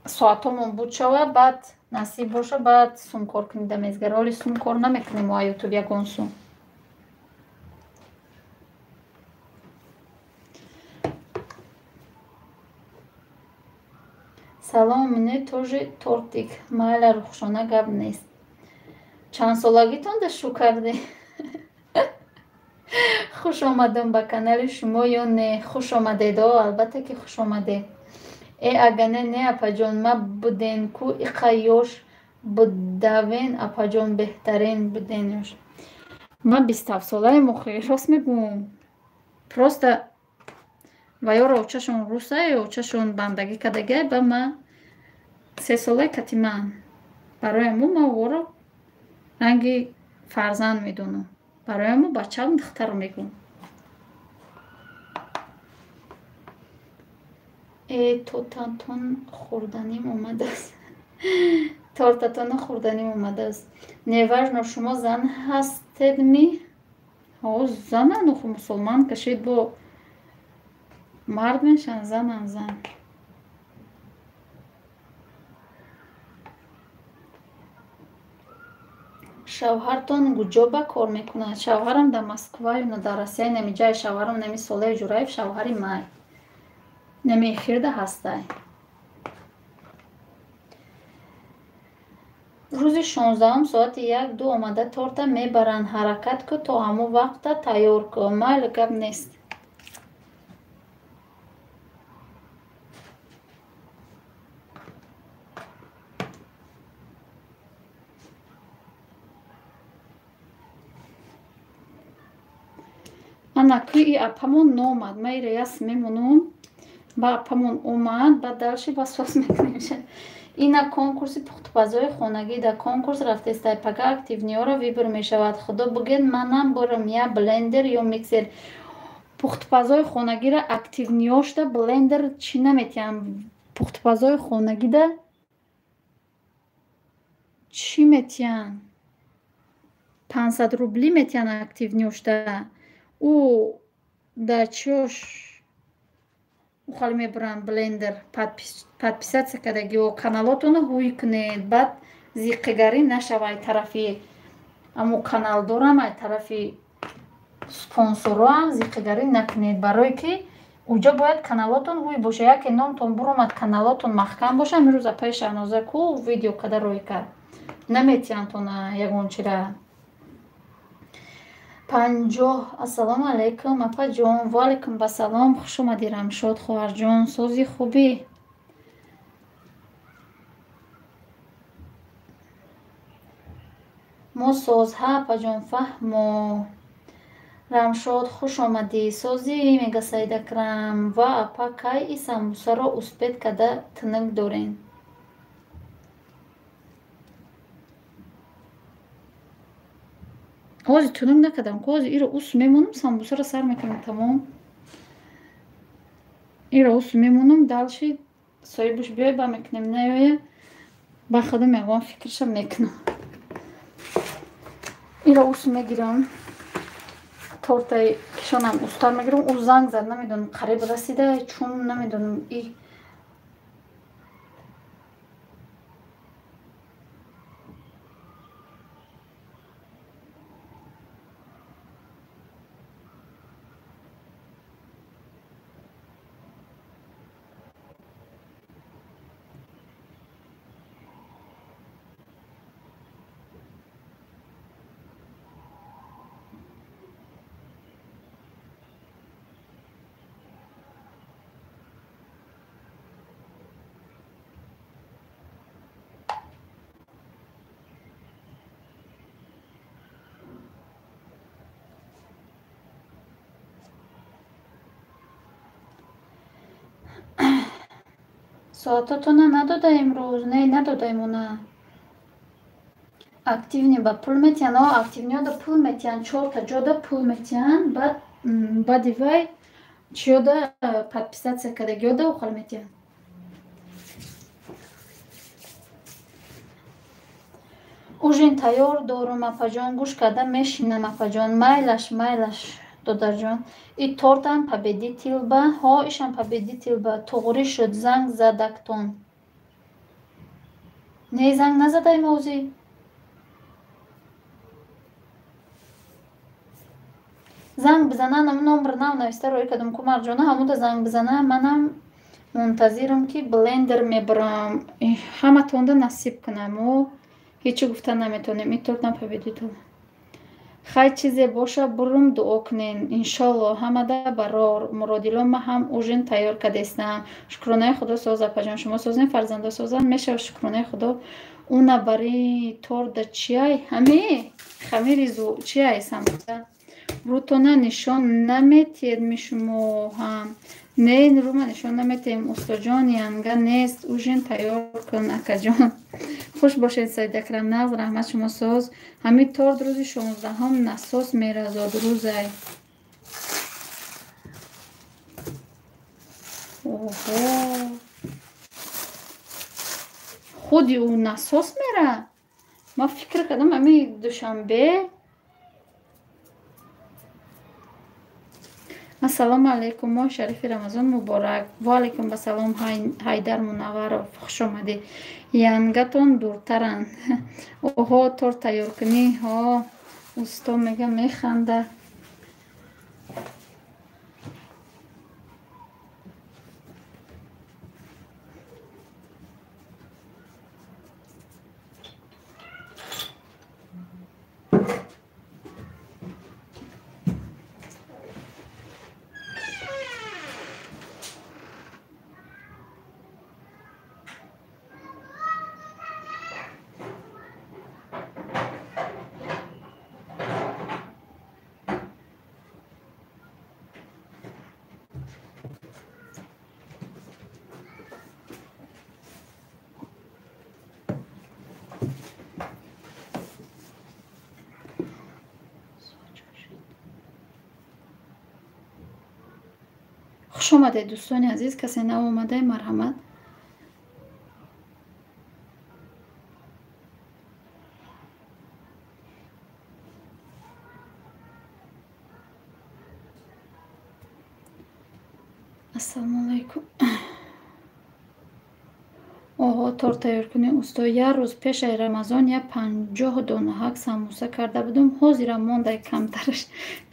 соатҳомон буд шава, баъд насиб боша, баъд сум кор кунида мезгара. Оли сум кор намекунем мо Ютуб ягон сум. Салом, мне тоже тортик. Майла, Рухшона, гап нест. Чандсолагитон да шу кардем? Хуш омадам ба канали шумо ё не? Хуш омадед, о, албатта ки хуш омадед. Э, агане не, апаҷон, ма буден ку иқа ёш будавен, апаҷон, беҳтарин буден ёш. Ман 27 солаем охи, рост мегӯм. Просто ва ёро очашон русай, очашон бандагӣ кардагиай, ба ма 3 солаи кати ман. Барои ҳамун ма ӯро ранги фарзанд медонам. Барои ҳамун бачаам духтарро мегӯм. Э, тортатон хӯрданим омадааст. Тортатона хӯрданим омадааст. Неважно, шумо зан ҳастед ми? Ҳо, занан, охи мусулман кашид бо мард мешаванд, занан, зан. Шавҳартон куҷо ба кор мекунад? Шавҳарам дар Москваю дар Россия, намиҷай шавҳарам нами Солеҳ Ҷураев, шавҳари май. Нами эфирда ҳастай. Рӯзи 16-ум соати 1-2 омада торта мебаранд. Ҳаракат кун, то ҳамон вақта тайёр кун. Майли, гап нест. Ана ки апамон номад. Ма ира яс мемонам. Ба апамон омад, баъд дальше васвас мекунем. Ина конкурси пухтупазои хонагӣ, дар конкурс рафтестай, пага активныйора выбор мешавад. Худо бугӯяд, манам бурам я блендер ё миксер. Пухтупазои хонагиро активныйошда блендер чӣ наметиҳам? Пухтупазои хонагида чӣ метиҳанд? 500 рубли метиҳанд активныйошда. Ӯ дар чиёш ухали мебуранд блендер, подписаться кардагио каналотонро ҳуй кунед, баъд зиқигарӣ нашава ай тарафи амо каналдорам, ай тарафи спонсороам зиқигарӣ накунед, барое ки уҷо бояд каналотон ҳуй боша. Яке номтон буромад, каналотон маҳкам боша. Имрӯз апаи Шаҳноза ку видео када рӯй кард, наметиҳанд тона ягон чира. 50. Ассалому алайкум апаҷон. Ва алайкум басалом. Хуш омадӣ Рамшод хоҳарҷон. Сози хубӣ? Мо соз. Ҳа апаҷон, фаҳмо. Рамшод хуш омадӣ. Созӣ мега Саид Акрам. Ва апа, кай и самбусаро успет када тинук дорен? Ҳозир тунук накардам, ҳозир иро ус мемонам, самбусаро сар мекунам, тамом. Иро ус мемонам, дальше соҳибуш биёй ба мекунем, наёя ба худам ягон фикраша мекунам. Иро ус мегирам, тортаи кишонам устар мегирам. Ӯ занг зад, намедонам қариб расида, чун намедонам и соатотона надода имрӯз? Не, надодаем она. Активни ба пул метиҳанд. О, активниёда пул метиҳанд, чорта ҷода пул метиҳанд, баъд баъди вай чиёда подписатсия кардагиёда охал метиҳанд. Ужин тайёр дорум апаҷон, гӯш карда мешинам апаҷон. Майлаш, майлаш додарҷон. И тортам победителба, ҳо ишам победителба. Туғрӣ шуд, занг задактон. Не, занг назадаем ҳозир. Занг бизана, ҳамун номер нав нависта роӣ кардам ку Марҷона, ҳамуда занг бизана, манам мунтазирам ки блендер мебарам. Ҳаматонда насиб кунам. О, ҳечи гуфта наметонем. И тортам победител. Хай чизе боша бурум дуо кунен. Иншолло ҳамада барор. Муродило ма ҳам ужин тайёр кардестам. Шукронаи Худо соз апаҷон. Шумо созен, фарзандо созан. Мешава шукронаи Худо. Уна бари торда чиай? Ҳами хамири зу чиай самбуса? Рӯтона нишон наметиҳед ми шумо ҳам. Не, рӯма нишон наметиҳем устоҷон, янга нест. Ужин тайёр кун акаҷон. Хуш бошед Саид Акрам, нағз, раҳмат шумо соз. Ҳамин торт рӯзи 16-ҳум насос меразод рӯзай. Оҳо. Худи ӯ насос мера? Ман фикр кардам ҳамин Душанбе. Ассалому алайкум, моҳи шарифи Рамазон муборак. Ва алайкум басалом, Ҳайдар Мунавваров, хуш омадед. Янгатон дуртаранд. Оҳо, торт тайёр кунӣ. Ҳо, усто мега механда. Хуш омадед дӯстони азиз, касе нав омада, марҳамат. Ассалому алайкум. Оҳо, торт тайёр кунӣ усто. Як рӯз пешаи Рамазон я 50 донаҳак самбуса карда будум. Ҳозирам мондай камтараш.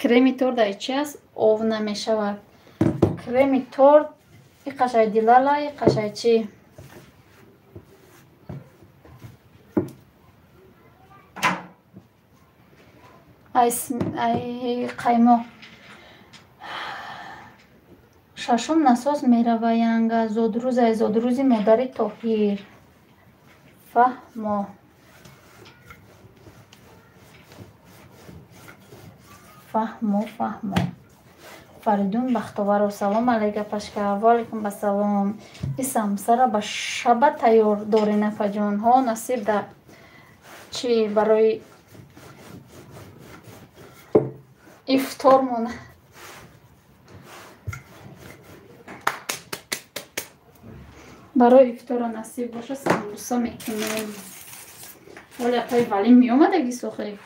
Креми торт ай чи аст? Ов намешавад. Креми торт и қашай дилала, и қашай чӣ? Ай қаймоқ. Шашум насос мерава янга зодрӯз ай зодрӯзи модари Тоҳир. Фаҳмо. Фаҳмо, фаҳмо. Фаридун Бахтоваров, салом алейка пашка. Ва алейкум ассалом. И самсара ба шаба тайёр дорен апаҷон. Ҳо, насиб да чӣ барои ифтор мона. Барои ифтора насиб боша самбуса мекунем. Оли апаи Валим меомадагист охи?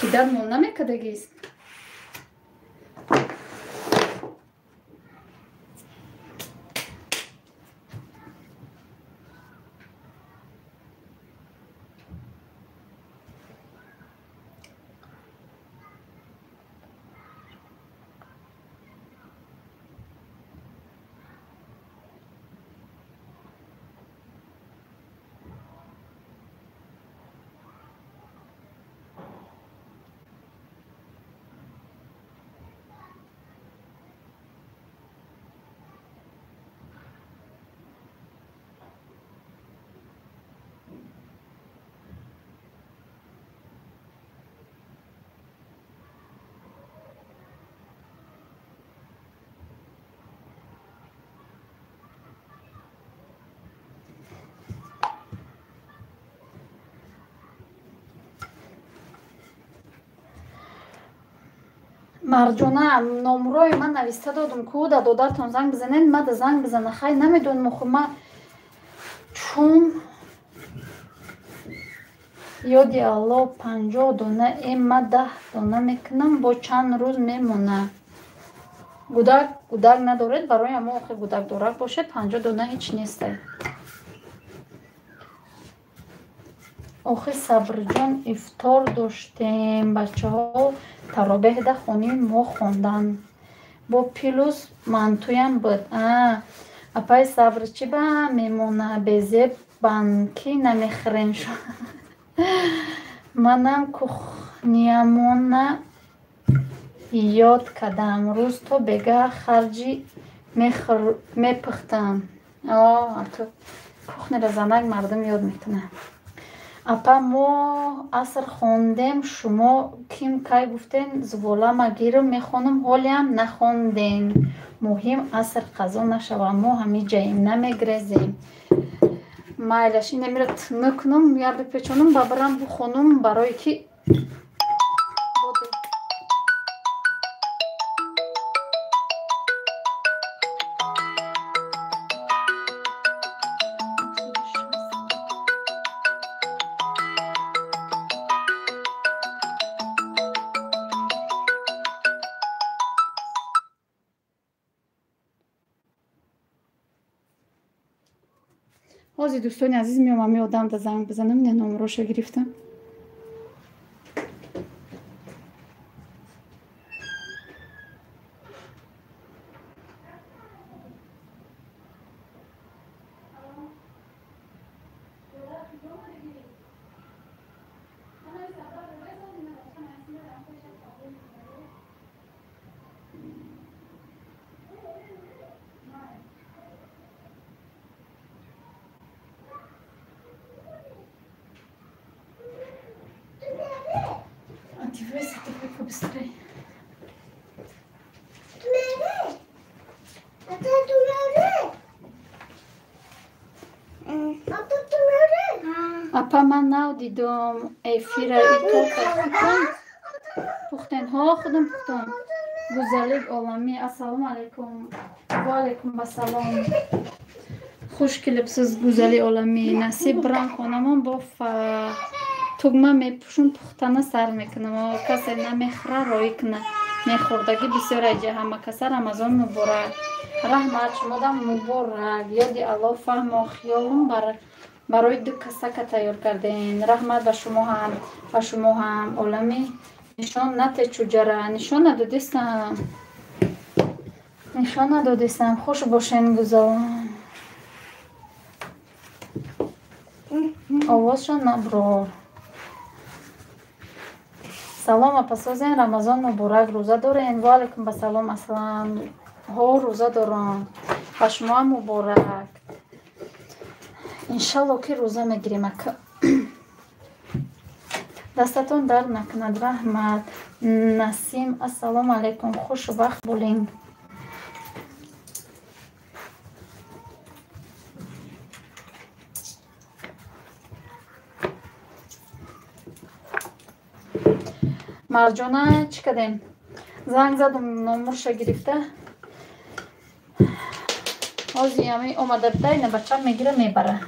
Ки дар мон намекардагист? Марҷона, номрои ман нависта додум ку да додартон занг бизанед, ма да занг бизана. Хай намедонам охи ма чун ёди Алло 50 дона ма 10 дона мекунам, бо чанд рӯз мемона. Гудак гудак надоред, барои ҳамо охи гудак дорак бошед, 50 дона ҳеч нестай. Охи Сабрҷон ифтор доштем, бачаҳо таробеҳда хони мо хондан. Бо плюс мантуям буд. Апаи Сабр чӣ ба мемона, безеб банкӣ намехӯрем. Манам кухниямона ёд кардам. Рӯз то бега харҷи мепухтам. Кухнера занак мардум ёд мекунад. Апа мо аср хондем, шумо ким кай гуфтен зуволама гирм мехонам, ҳолиам нахондем. Муҳим аср қазо нашава, мо ҳамиҷаем, намегрезем. Майлаш инамира тинӣ кунам, я бипечонам, ба барам бухонам, барое ки ҳозир дӯстони азиз меомам, ами одам да занг бизанам, не номроша гирифтам. Одевайся давай побыстрее. Апа ман нав дидум эфира и торта пухтен. Ҳо, худам пухтам. Гузалик оламӣ, ассалому алайкум. Ва алайкум ассалом. Хуш келибсиз гузали оламӣ. Насиб бирам хонамон бо тугма мепӯшум, пухтана сар мекунам. Касе намехӯра роӣ куна. Мехӯрдагӣ бисёр айҷа ҳама каса. Рамазон муборак. Раҳмат шумодам муборак. Ёди Алло фаҳмо хиёлум барои ду касака тайёр кардем. Раҳмат ба шумо ҳам, ба шумо ҳам. Олами нишон нате чуҷара. Нишон надодистам. Нишон надодистам. Хуш бошен гузалон. Овозшон наброр. Салом апасозен, Рамазон муборак, рӯза дорен? Ва алайкум басалом, аслан. Ҳо, рӯза дорам. Ба шумоам муборак. Иншалло ки рӯза мегирем ака. Дастатон дард накунад, раҳмат. Насим, ассалому алайкум, хушвақт булинг. Марҷона чӣ кардем? Занг задум, номурша гирифта. Ҳозир ами омада буда, ина бачам мегира мебара.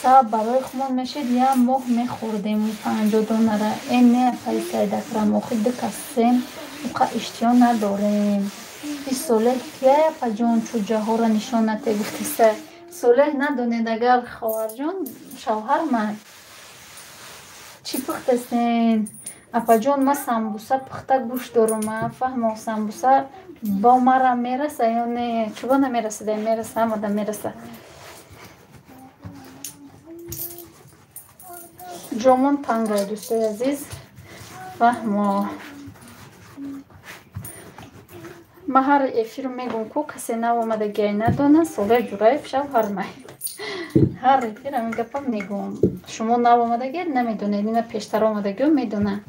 Саб барои хумон мешид, як моҳ мехӯрдем 50 донара. Э не, апаи Саидакрам, охи ду касем, уқа иштиҳо надорем. И Солеҳ кияй, апаҷон, чӯҷаҳоро нишон нате гуфтиса. Солеҳ надонед, агар хоҳарҷон, шавҳар ман. Чӣ пухтастен? Апаҷон, ма самбуса пухта гӯшт дорум, ма фаҳмо, самбуса бо мара мераса ё не? Чӯба намерасида, мераса, ҳамада мераса. Ҷомон тангай, дӯстои азиз, фаҳмо. Ма ҳар эфир мегӯм, ку касе нав омадагиай надона, Солеҳ Ҷураев шавҳар май. Ҳар эфир ҳамин гапам мегӯм. Шумо нав омадагиед, намедонед, ина пештар омадагио медонанд.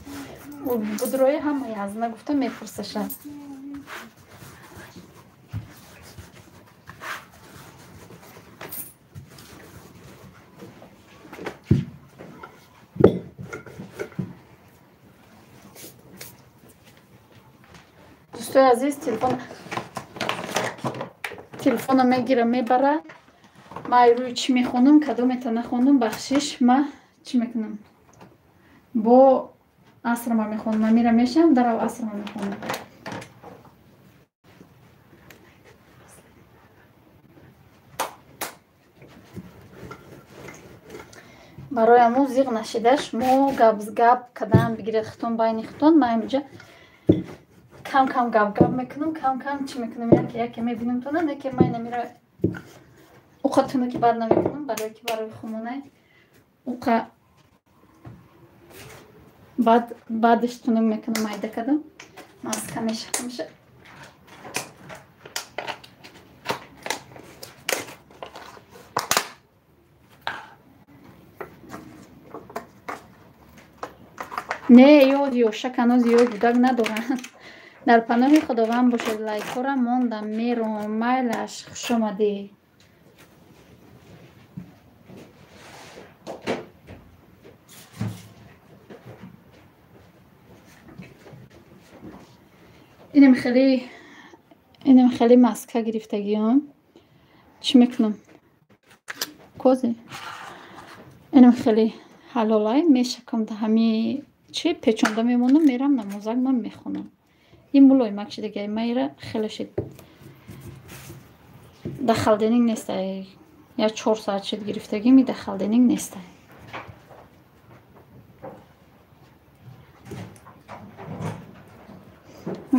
Будрои ҳамаи аз нагуфта мепурсашад. Дӯстои азиз, телефона мегира мебара. Ма ай рӯи чӣ мехонам, кадомета нахонам, бахшиш, ма чӣ мекунам? Бо асрма мехонам, амира мешам, дарав асрма мехонам. Барои аму зиғ нашидаш мо гап кадан бигиред хитон байни хитон, ма инҷа кам кам гап гап мекунам, кам кам чӣ мекунам, яке яке мебинам тона, неке ман намира уқа туна ки бад намекунам, барои ки барои хумонай уқа бад бадш тунук мекунам, майда кардам, маска мешакамша. Не, ёд ёшак ҳанӯз ёд гудак надоранд. Дар паноҳи Худованд бошед, лайкҳоро мондам, мером, майлаш, хушомадӣ. Инем хеле маска гирифтагиам. Чӣ мекунам? Кози. Инем хеле ҳалолай мешакам, да ҳами чӣ печонда мемонам, мерам намозак ман мехонам. Ин мулоимак шидагиай, майра хеле шид. Да холодильник нестай. Я 4 соат шид гирифтагим, и да холодильник нестай.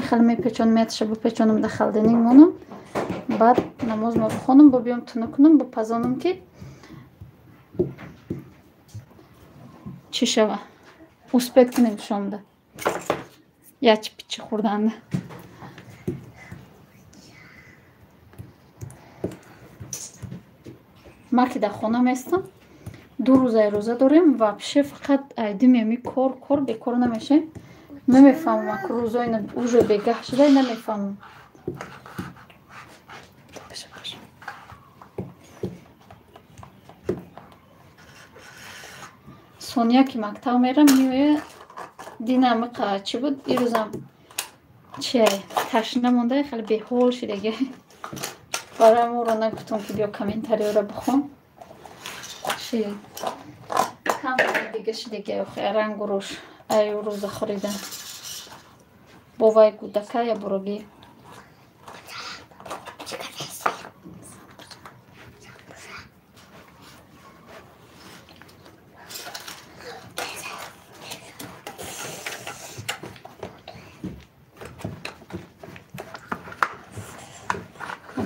Хеле мепечонам, меташа бипечонам, да холодильник монам. Баъд намоз ма бихонам, бо биём тунук кунам, бипазонам ки чӣ шава. Успеть кунем шомда. Ячи пичи хӯрданда. Ма ки дар хона местам, 2 рӯзаи рӯза дорем, вообще фақат айдими ами кор, кор бекор намешем. Намефаҳмам, ак рӯзои уже бегаҳ шуда, намефаҳмам. Сония ки мактаб мерам, меоя, динам қа чӣ буд, ирӯзам чи ташна монда, хеле беҳол шидаги. Барои моро нагуфтам ки биё комментариёро бихон. Чи кам дига шидаги, охи рангу рӯш ай рӯза хӯридан. Бо вай гудака я буроги.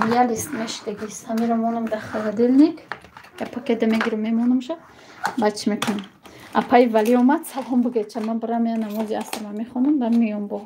Я лист мешидагист. Ҳамиро монам дар холодильник. Я пакета мегирам, мемонамша. Баъд чӣ мекунам? Апаи Валӣ омад, салом бугеча. Ман барам я намози асрма мехонам, баъд меём бо.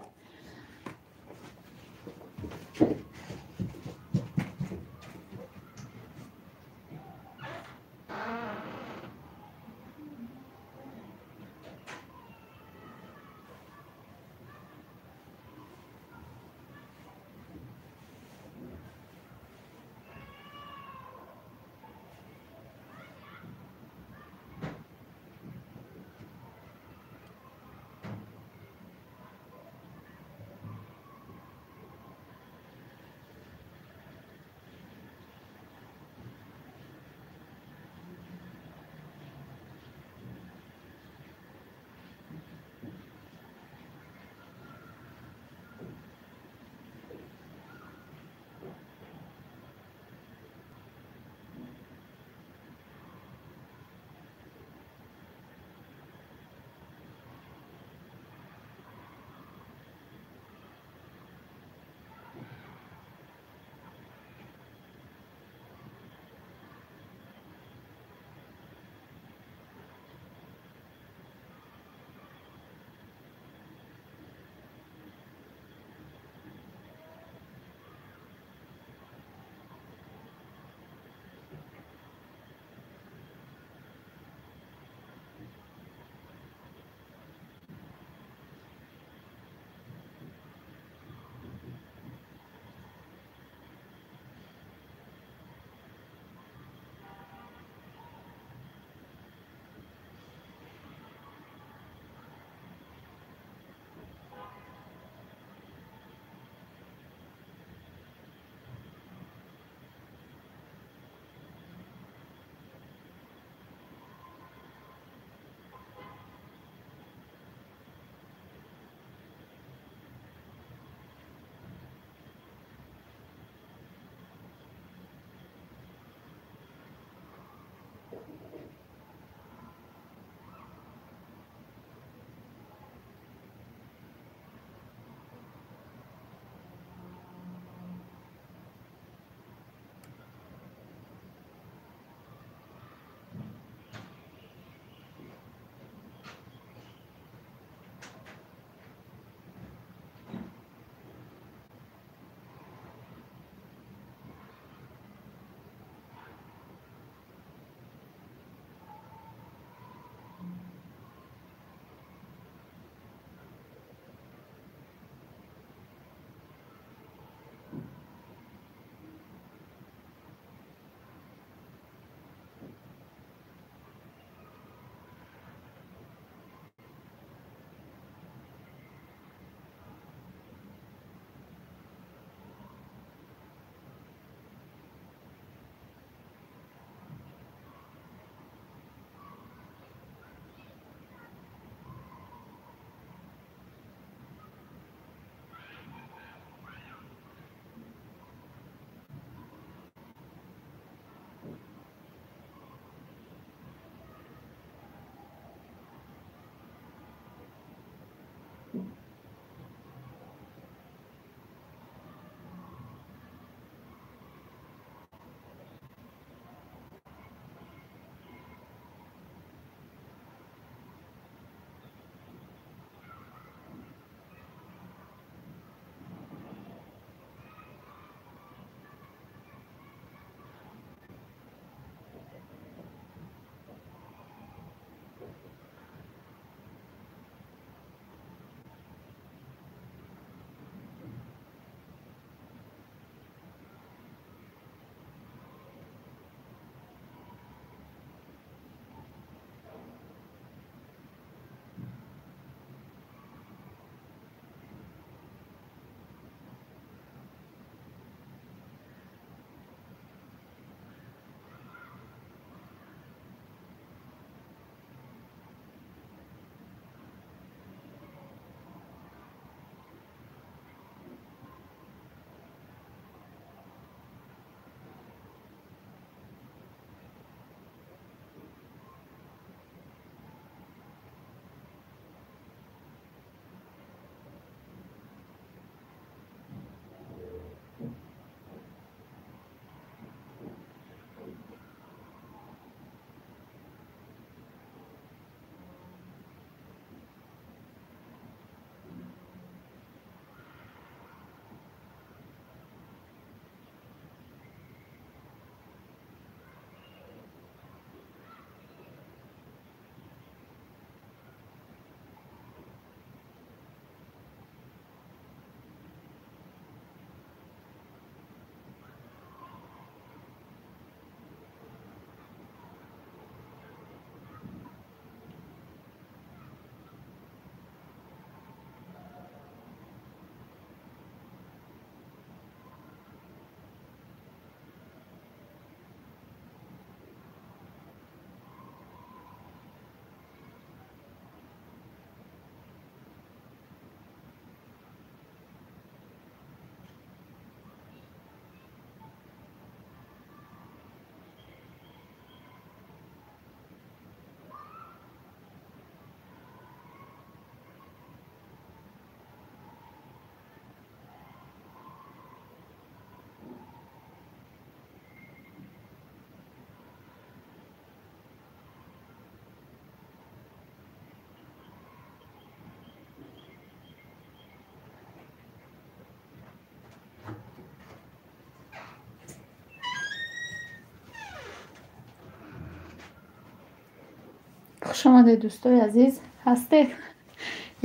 Хуш омадед, дӯстои азиз. Ҳастед?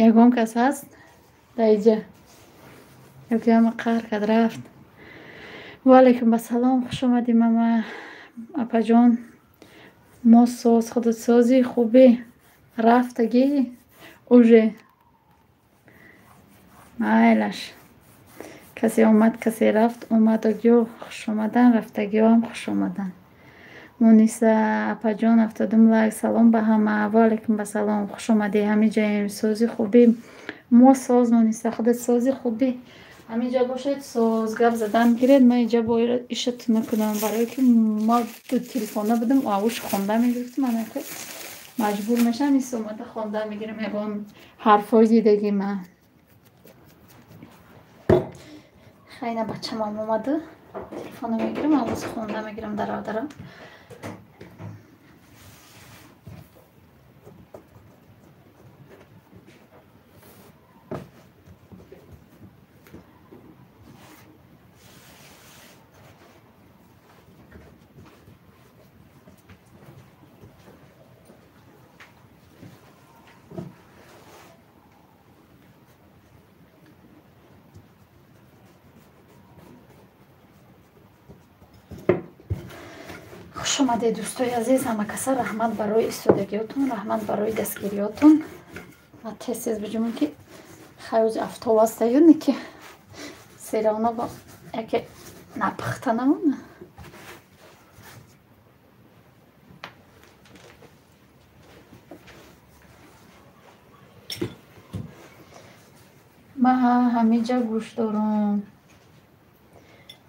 Ягон кас ҳаст дар иҷа? Ё ки ҳама қаҳр кард рафт? Ва алайкум ассалом. Хуш омадӣ, мама апаҷон. Мо соз, худат созӣ, хубӣ? Рафтагӣ уже? Майлаш. Касе омад, касе рафт. Омадагиҳо хуш омаданд, рафтагиҳоам хуш омаданд. Муниса апаҷон, 72 лайк. Салом ба ҳама. Ва алайкум ассалом. Хуш омадӣ. Ҳамиҷаем. Созӣ, хубӣ? Мо соз, Муниса, худат созӣ, хубӣ? Ҳаминҷа бошед, соз гап задан гиред. Ман инҷа бояд иша тунук кунам, барое ки ма ду телефона будам, авуш хонда мегирифтам. Анаки маҷбур мешавам, ис омада хонда мегирам ягон ҳарфҳои дидаги ман. Хайна, бачамам омаду, телефона мегирам, авоз хонда мегирам дарав дарав. Хуш омадед, дӯстои азиз. Ҳама каса раҳмат барои истодагиётон, раҳмат барои дастгириётон. Ма тез тез биҷумам, ки хайози афтоб аста ё не, ки серавно бо яке напухта намона. Ма ҳамиҷа гӯш дорам.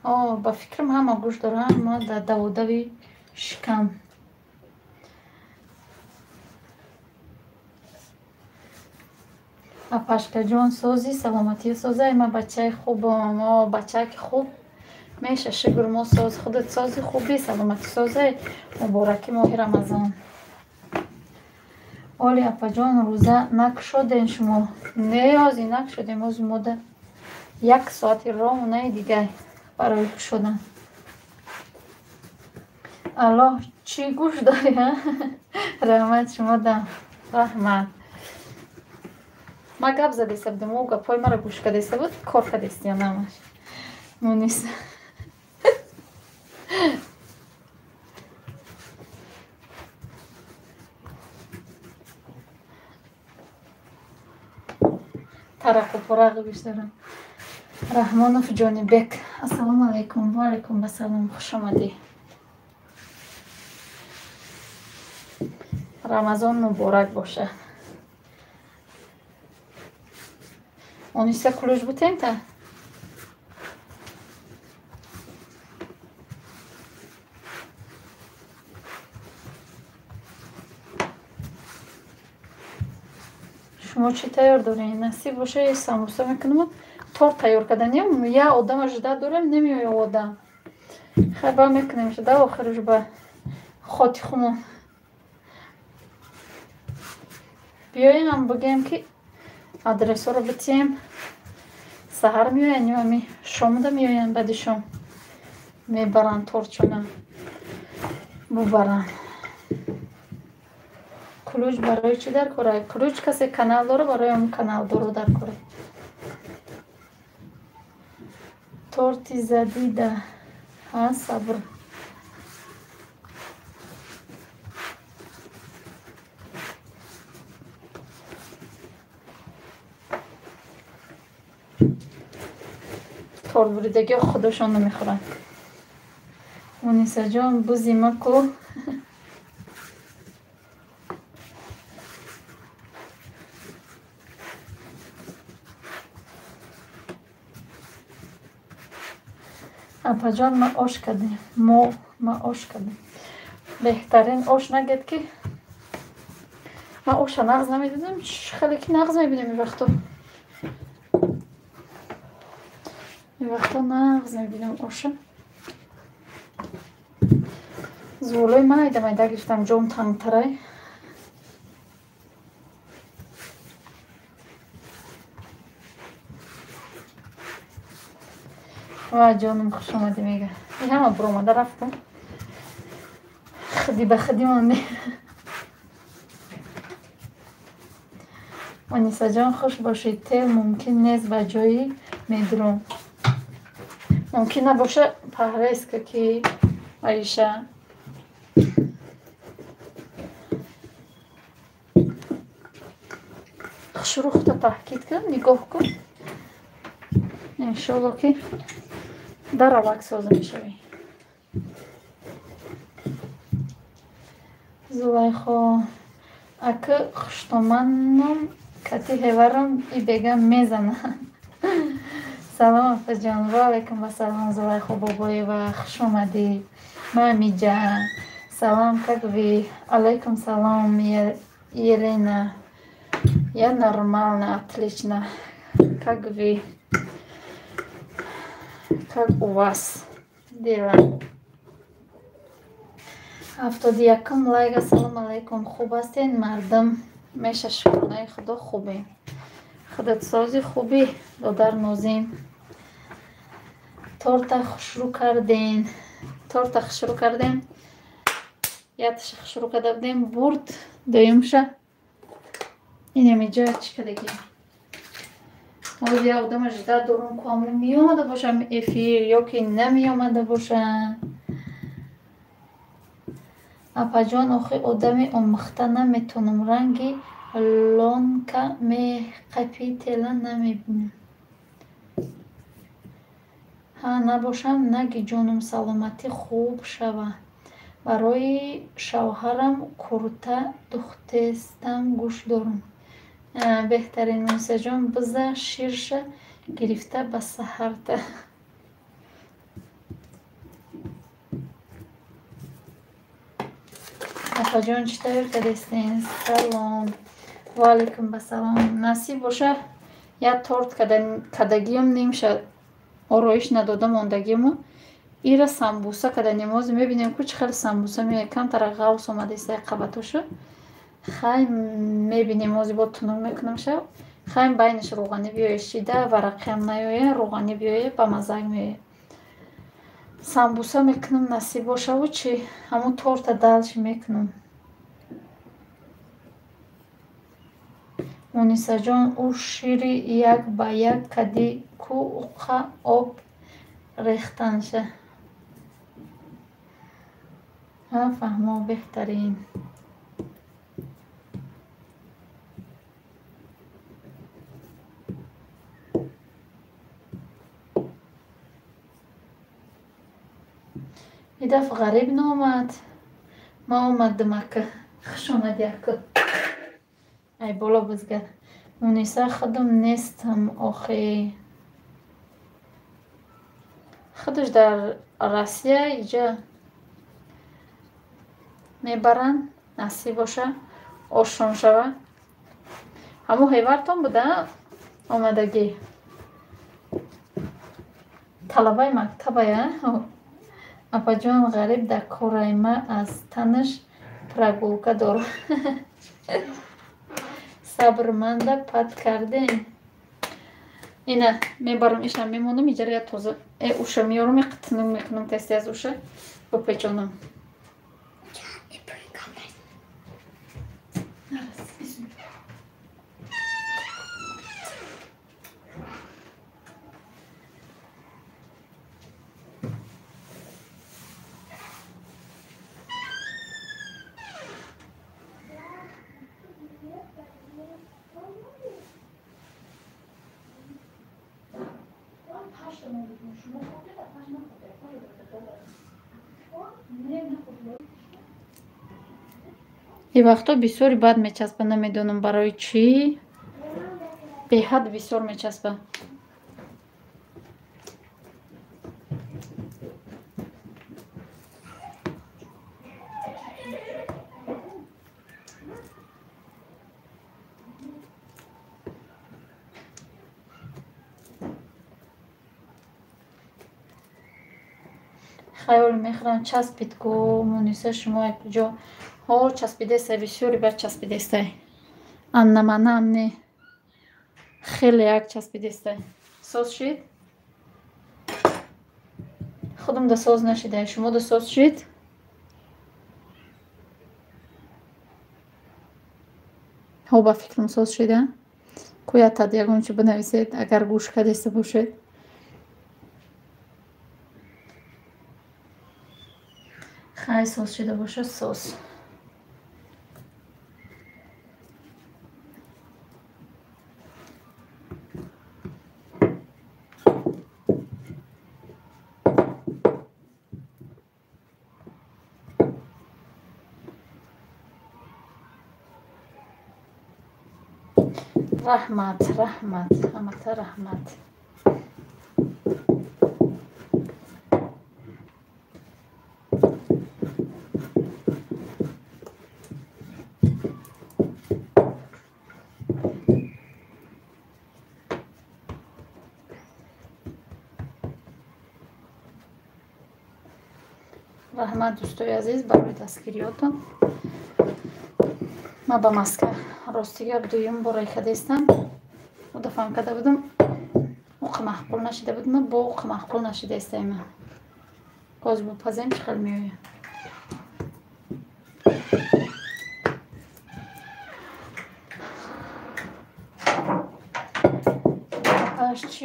О, ба фикрам, ҳама гӯш дорам, ма дар даводави шикам. Апашкаҷон, созӣ, саломатӣ созай? Ма бачаи хубам. О, бачаки хуб меша, шукр, мо соз. Худат созӣ, хубӣ, саломатӣ созай? Мубораки моҳи Рамазон. Оли, апаҷон, рӯза накушодем шумо? Не, ҳозир накушодем, ҳозир мода як соати роҳ дигар барои кушодан. Аллоҳ, чӣ гӯш дорӣ? Раҳмат шумода, раҳмат. Ма гап задеста будам, ӯ гапҳои маро гӯш кардеста буд, кор кардестия намаш. Муниса. Тарақу порақи гӯш дорам. Раҳмонов Ҷонибек. Ассалому алайкум. Ва алайкум ассалом. Хуш омадӣ. Рамазон муборак бошад. Ониса, кулуш бутента? Шумо чӣ тайёр доред? Насиб боша, самбуса мекунам. Торт тайёр карданиям, я одама ждать дорем, намеояд одам. Хай, ба мекунем жда, охирш ба хоти хумон. Биёем, бигӯем, ки адресҳоро битием. Саҳар меоянд ё ами шомда меоянд, баъди шом мебаранд тортчона, бубаранд. Ключ барои чӣ дар кора? Ключ касе канал дора, барои он каналдоро дар кора. Торти задида ҳа, сабр. Торт буридагиҳо худошон намехӯранд. Мунисаҷон, бузи ма ку? Апаҷон, ма ош кардем. Мо ма ош кардем. Беҳтарин ош нагед, ки ман оша нағз намедидам, хеле ки нағз мебинем ин вақто. Ин вақто нағз мебинам оша. Зуволои майда майда гирифтам, ҷом тангтарай. Ва ҷонум, хуш омадӣ мега. Ин ҳама буромада рафтам. Хиди ба хиди монде. Унисаҷон, хуш бошед. Тел мумкин нест, ба ҷои медром. Мумкин набоша, парҳез ка ки Аиша. Хушрӯ худта таҳкид кун, нигоҳ кун. Иншолло ки даравак соза мешавӣ. Зулайхо, акы хуштоманам кати ҳеварам и бега мезана. Салом, апаҷон. Ва алайкум ассалом, Зулайхо Бобоева, хуш омадӣ. Мамиҷа, салом, как вы? Алайкум салом, Елена. Я нормально, отлично. Как вы? Как у вас дела? 71-ум лайк. Ассалому алайкум. Хуб ҳастед, мардум? Меша, шукронаи Худо, хубем. Худатсози хубӣ, додар Нозим. Торта хушрӯ карден. Торта хушрӯ кардем. Яташа хушрӯ карда будем. Бурд дуюмша. Инамиҷа чӣ кардагӣ? Ҳозир як одама жда дорум, ку ҳамун меомада бошам эфир ё ки намеомада бошам. Апаҷон, охи одами омӯхта наметонам. Ранги лонка меқапи, тела намебинам. Ҳа, набошам, наги ҷонум, саломатӣ хуб шава. Барои шавҳарам курта духтестам, гӯш дорум. Беҳтарин, Мунисаҷон, биза ширша гирифта ба саҳарта. Апаҷон, чӣ тайёр кардастен? Салом. Ва алайкум ассалом. Насиб боша, як торт кардагиам, нимша ороиш надода мондагиму. Ира самбуса карданем. Ҳозир мебинем, ку чӣ хел самбуса меояд. Камтара ғавс омадааст қабатошу. Хай, мебинем, ҳозир бо тунук мекунам шав. Хай, байнаш рӯғанӣ биёяд, шида варақиам наёяд, рӯғанӣ биёяд, ба маззак меояд. Самбуса мекунам, насиб бошаву чӣ, ҳамун торта дальше мекунам. Мунисаҷон, ӯ шири як ба як кадӣ ку уқа об рехтанша. Ҳа, фаҳмо, беҳтарин. И дафъ ғариб наомад. Ман омадам, ака. Хуш омадӣ, ака. Ай боло бизгар. Муниса, худам нестам охи. Худаш дар Россия иҷа мебаранд, насиб боша, ошон шава. Ҳамун ҳевартон буда омадагӣ. Талабаи мактабая. Апаҷон, ғариб дар корай, ма аз танаш прогулка дорам. Сабрманда пат кардем. Ина мебарам, иша мемонам, иҷара я тоза уша меёрам, тунук мекунам, тести аз уша бипечонам. И вақто бисёри бад мечаспа, намедонам барои чӣ. Беҳад бисёр мечаспа. Хаёл мехӯрам, часпид ку Муниса, шумо якҷо. Ҳо, часпидестай, бисёри бад часпидестай. Аннаманаам не. Хеле як часпидестай. Соз шид? Худам да соз нашидай, шумо да соз шид? Ҳо, ба фикрам соз шида. Куятад ягон чи бинависед, агар гӯш кардеста бошед. Хай соз шида бошад, соз. Раҳмат, раҳмат, ҳамата раҳмат. Раҳмат, дӯстои азиз, барои дастгириётон. Ман ба Москва рости гап дуюм бора кадестам. Ӯ дафъам карда будам, уқа маъқул нашида будам, бо уқа маъқул нашидаистаима. Боз бупазем, чӣ хел меояд. Аш чӣ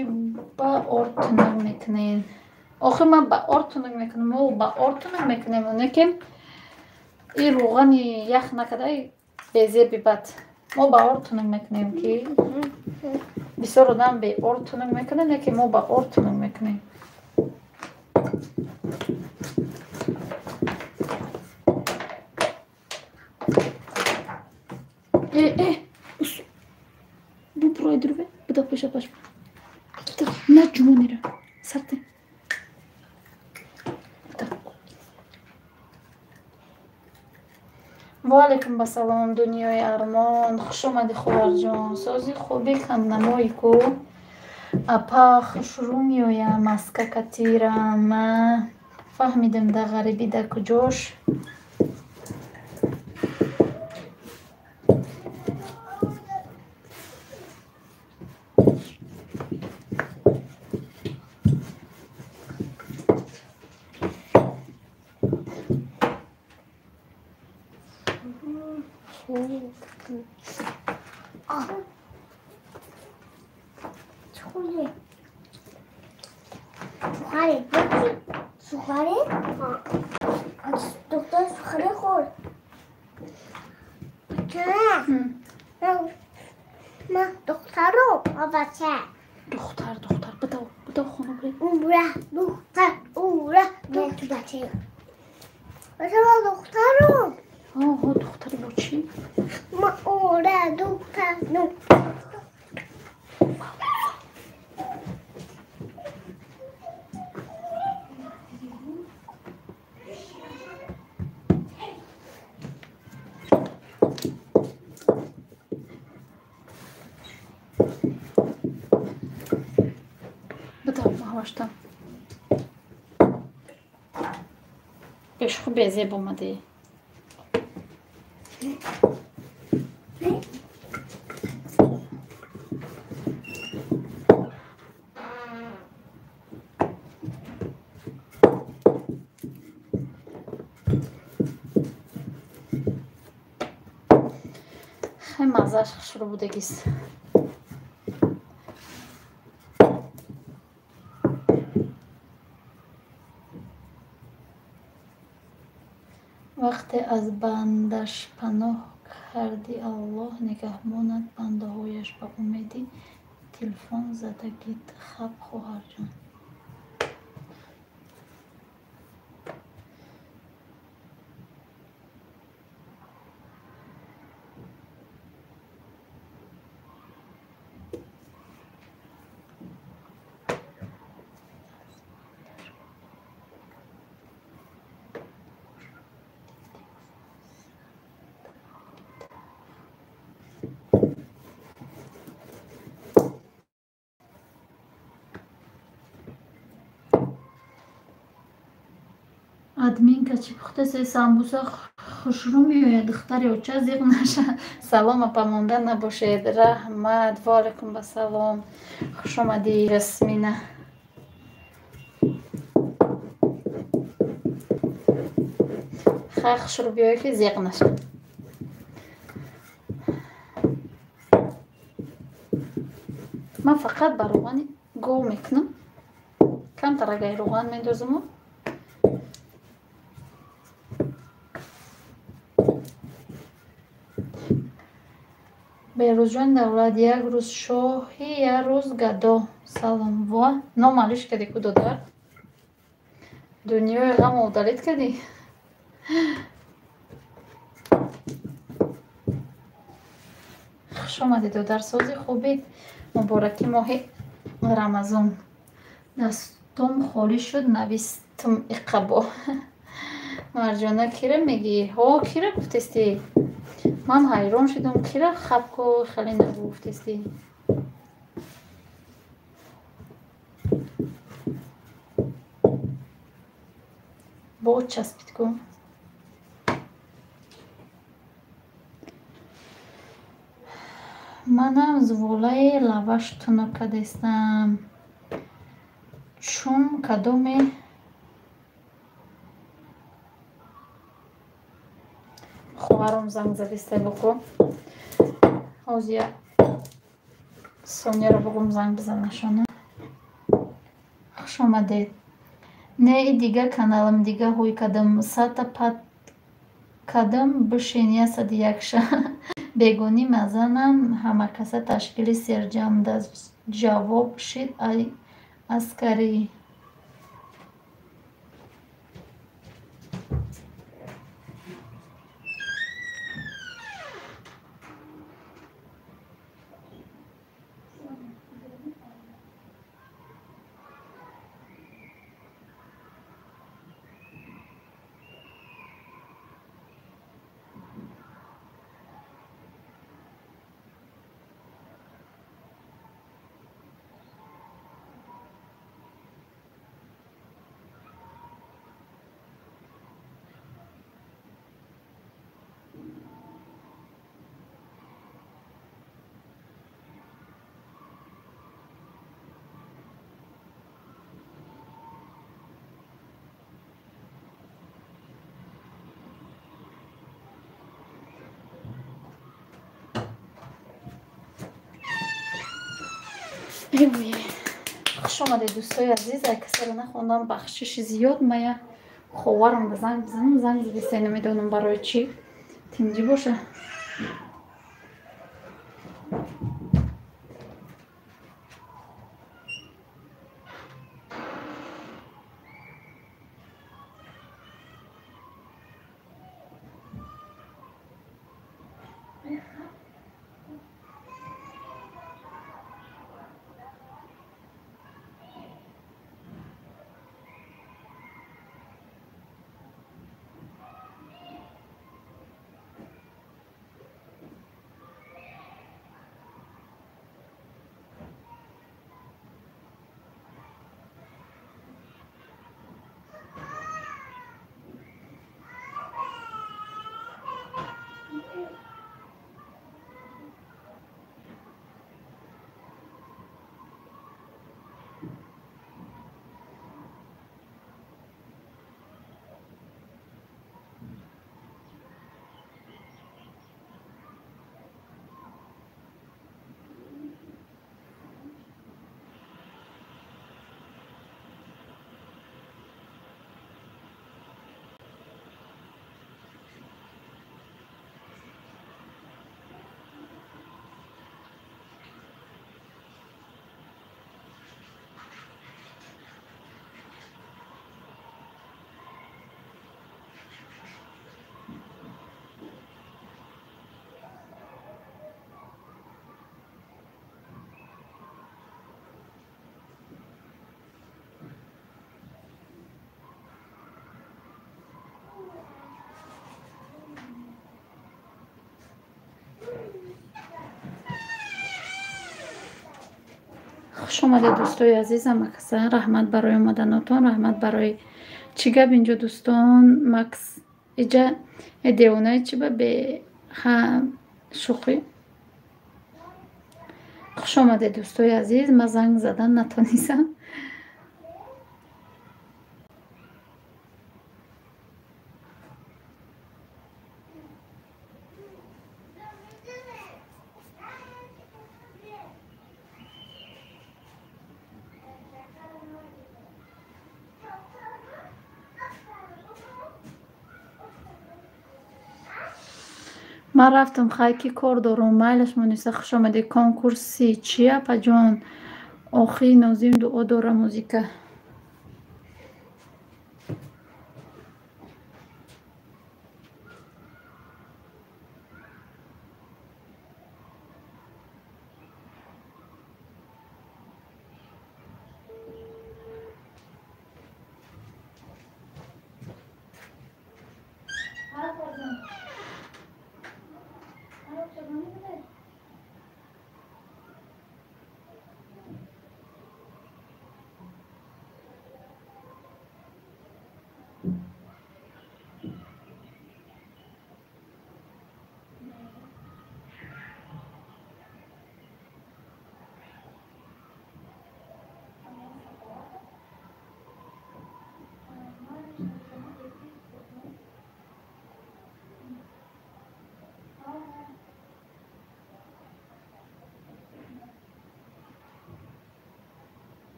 ба орд тунук мекунед? Охир ман ба орд тунук мекунам, мо ба орд тунук мекунем, оне ки и рӯғани ях накарда безеби бад. Мо ба орд тунук мекунем, ки бисёр одам бе орд тунук мекунад, не ки мо ба орд тунук мекунем. Э, э, буброй дурве, буда пеша паш. На ҷунира, сарте. Ва алайкум басалом, дунёи армон. Хуш омадӣ, хоҳарҷон. Сози хуби камнамои ку. Апа, хушрӯ меоям, маска катирам. Фаҳмидем, да ғарибӣ да куҷош. 초콜릿. сухари. Сухари? Доктор сухари хӯрд. Бача. Ма духтару, а бача. Духтар, духтар, бидав, бидав хона биред. Ура, духтар, ура, духтар бача. Бача, ма духтару. Оҳо, духтари бо чӣ? Ма ура, духтар, ну. Бидав, маҳвашта. Бешуху безеб омадӣ. Хай маззааш хушрӯ будагист. Вақте аз бандаш паноҳ карди, Аллоҳ нигаҳбонад бандаҳояш. Ба умеди телефон задагит. Хаб, хоҳарҷон. Админка чӣ пухтасе? Самбуса хушрӯ меояд, духтари оча, зиқ наша. Салом, апа, монда набошед. Раҳмат, ва алайкум басалом. Хуш омадӣ, Ясмина. Хай хушрӯ биёй, ки зиқ наша. Ман фақат ба равғани гов мекунам. Камтар агар равған мендозуму. Берӯзҷон Давлат, як рӯз шоҳӣ, як рӯз гадо. Салом. Во, ном алиш кардӣ ку додар? Дунёи ғам удалить кардӣ? Хуш омадӣ додар, сози хубӣ. Мубораки моҳи Рамазон. Дастом холӣ шуд, навистум иқабо. Марҷона кира мегӣ? Ҳо, кира гуфтестӣ? Ман ҳайрон шудам, кира хабко хеле нагуфтестӣ. Бо часпид ку. Манам зуволаи лаваш тунук кардастам. Чун кадоме хоҳаром занг задистай буку. Ҳозир я Сонияро бугум занг бизанашона. Хуш омадед. Не, и дига каналам дига ҳуй кадам. Сата пат кадам бишин 101 ша. Бегонӣ мазанам ҳамакаса ташкили серҷамъ ҷавоб шид ай аскарӣ. Хуш омадед дӯстои азиз. Ай касеро нахондам, бахшиши зиёд. Мая ховарам ба занг бизанам, занг задистай, намедонам барои чӣ. Тинҷӣ боша. Хуш омадед дӯстои азизам, акаса. Раҳмат барои омаданотон, раҳмат барои чӣ гап инҷо дӯстон. Макс иҷа девонаи чӣ ба беха шӯхӣ. Хуш омадед дӯстои азиз. Ман занг задан натонистам. Ман рафтам, хай ки кор дорум. Майлаш, Муниса, хуш омадӣ. Конкурси чи, апаҷон? Охи Нозим дуо дора музика.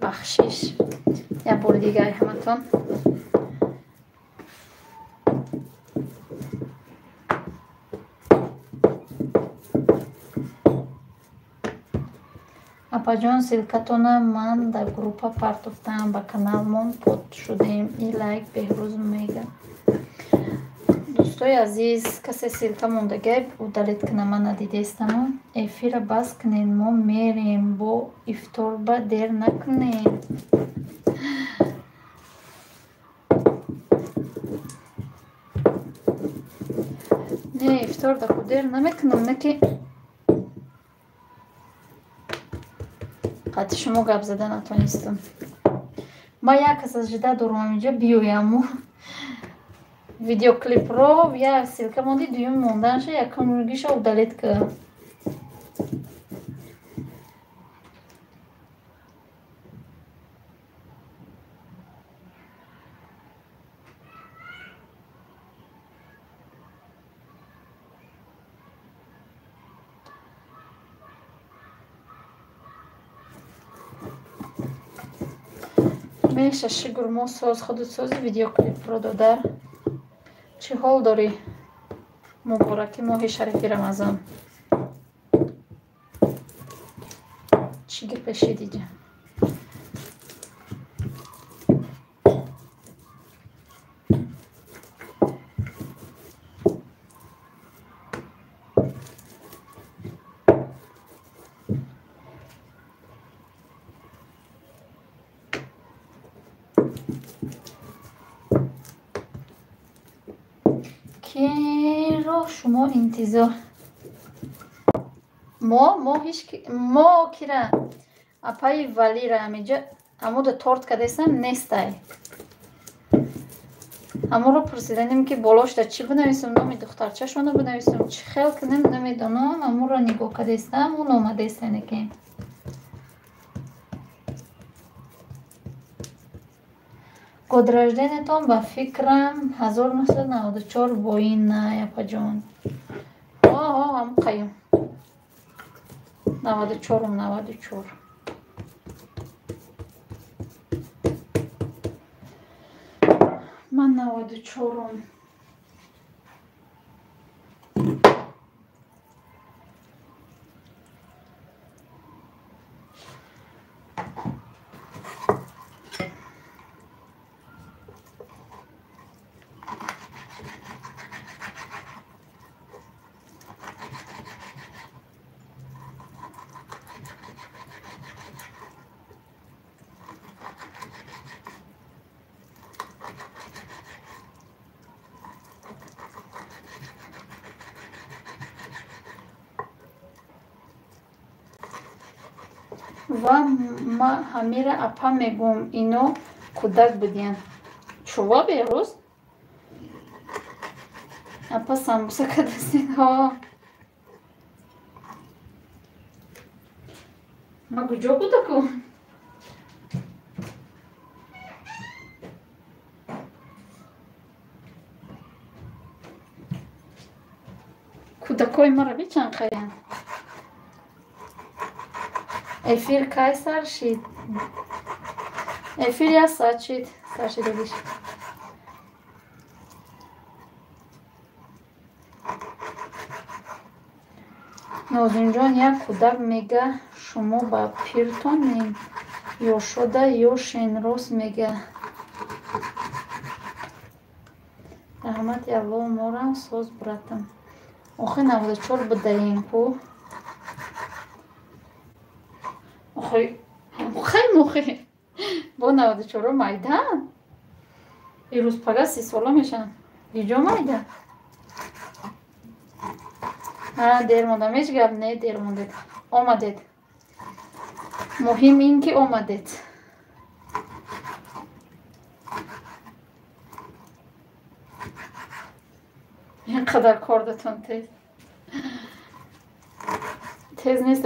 Бахшиш, як бори дигаи ҳаматон. Апаҷон, ссылкатона ман дар группа партофтаам, ба каналмон под шудем. И лайк Беҳрӯз мега. Дӯстои азиз, касе ссылка мондагай, удалить кунам, ман надидестаму. Эфира бас кунед, мо мерем, бо ифторба дер накунем. Не, ифтор даку дер намекунам, не ки қати шумо гап зада натонистам. Ман як кас аз жида дорам инҷа биёяму. Видеоклипро як ссылка монди, дуюм монданша, якумгиша удалить ка. Меша, шукр, мо соз, худут сози, видеоклипро додар. Чӣ ҳол дорӣ? Мубораки моҳи шарифи Рамазон. Чӣ гапе шидиҷа? Киро шумо интизор? Мо ҳеч мо кира апаи Валира ҳамиҷа амуда торт кардесам нестай. Аморо пурсиданем ки болошда чӣ бинависам, номи духтарчашонро бинависам, чӣ хел кунем намедонам. Аморо нигоҳ кардестам, ӯ номадестане ки. Год рождениятон ба фикрам 1994 боин на, апаҷон. Оҳо, ҳам қаюм. 94-ум, 94. Ман 94-ум. Ва ма ҳамира апа мегӯм, ино кӯдак будиянд. Чува, Беҳрӯз? Апа, самбуса кардастед? Ҳо. Ма куҷо будаку? Кӯдакҳои маро бичанқаянд. Эфир кай сар шид? Эфир як соат шид, сар шидагиш. Нозимҷон, як кӯдак мега шумо ба пиртонем ё шода ёшен, рост мега. Раҳмати Аллоҳ, морам соз братам. Охи 94 будаем ку. Охи хай мохи. Бо 94 майдан. Ирӯз пага 30 сола мешам. Иҷо майдан. Дер мондам, ҳеҷ гап не, дер мондед. Омадед. Муҳим ин ки омадед. Ин қадар кордатон тез. Тез нест.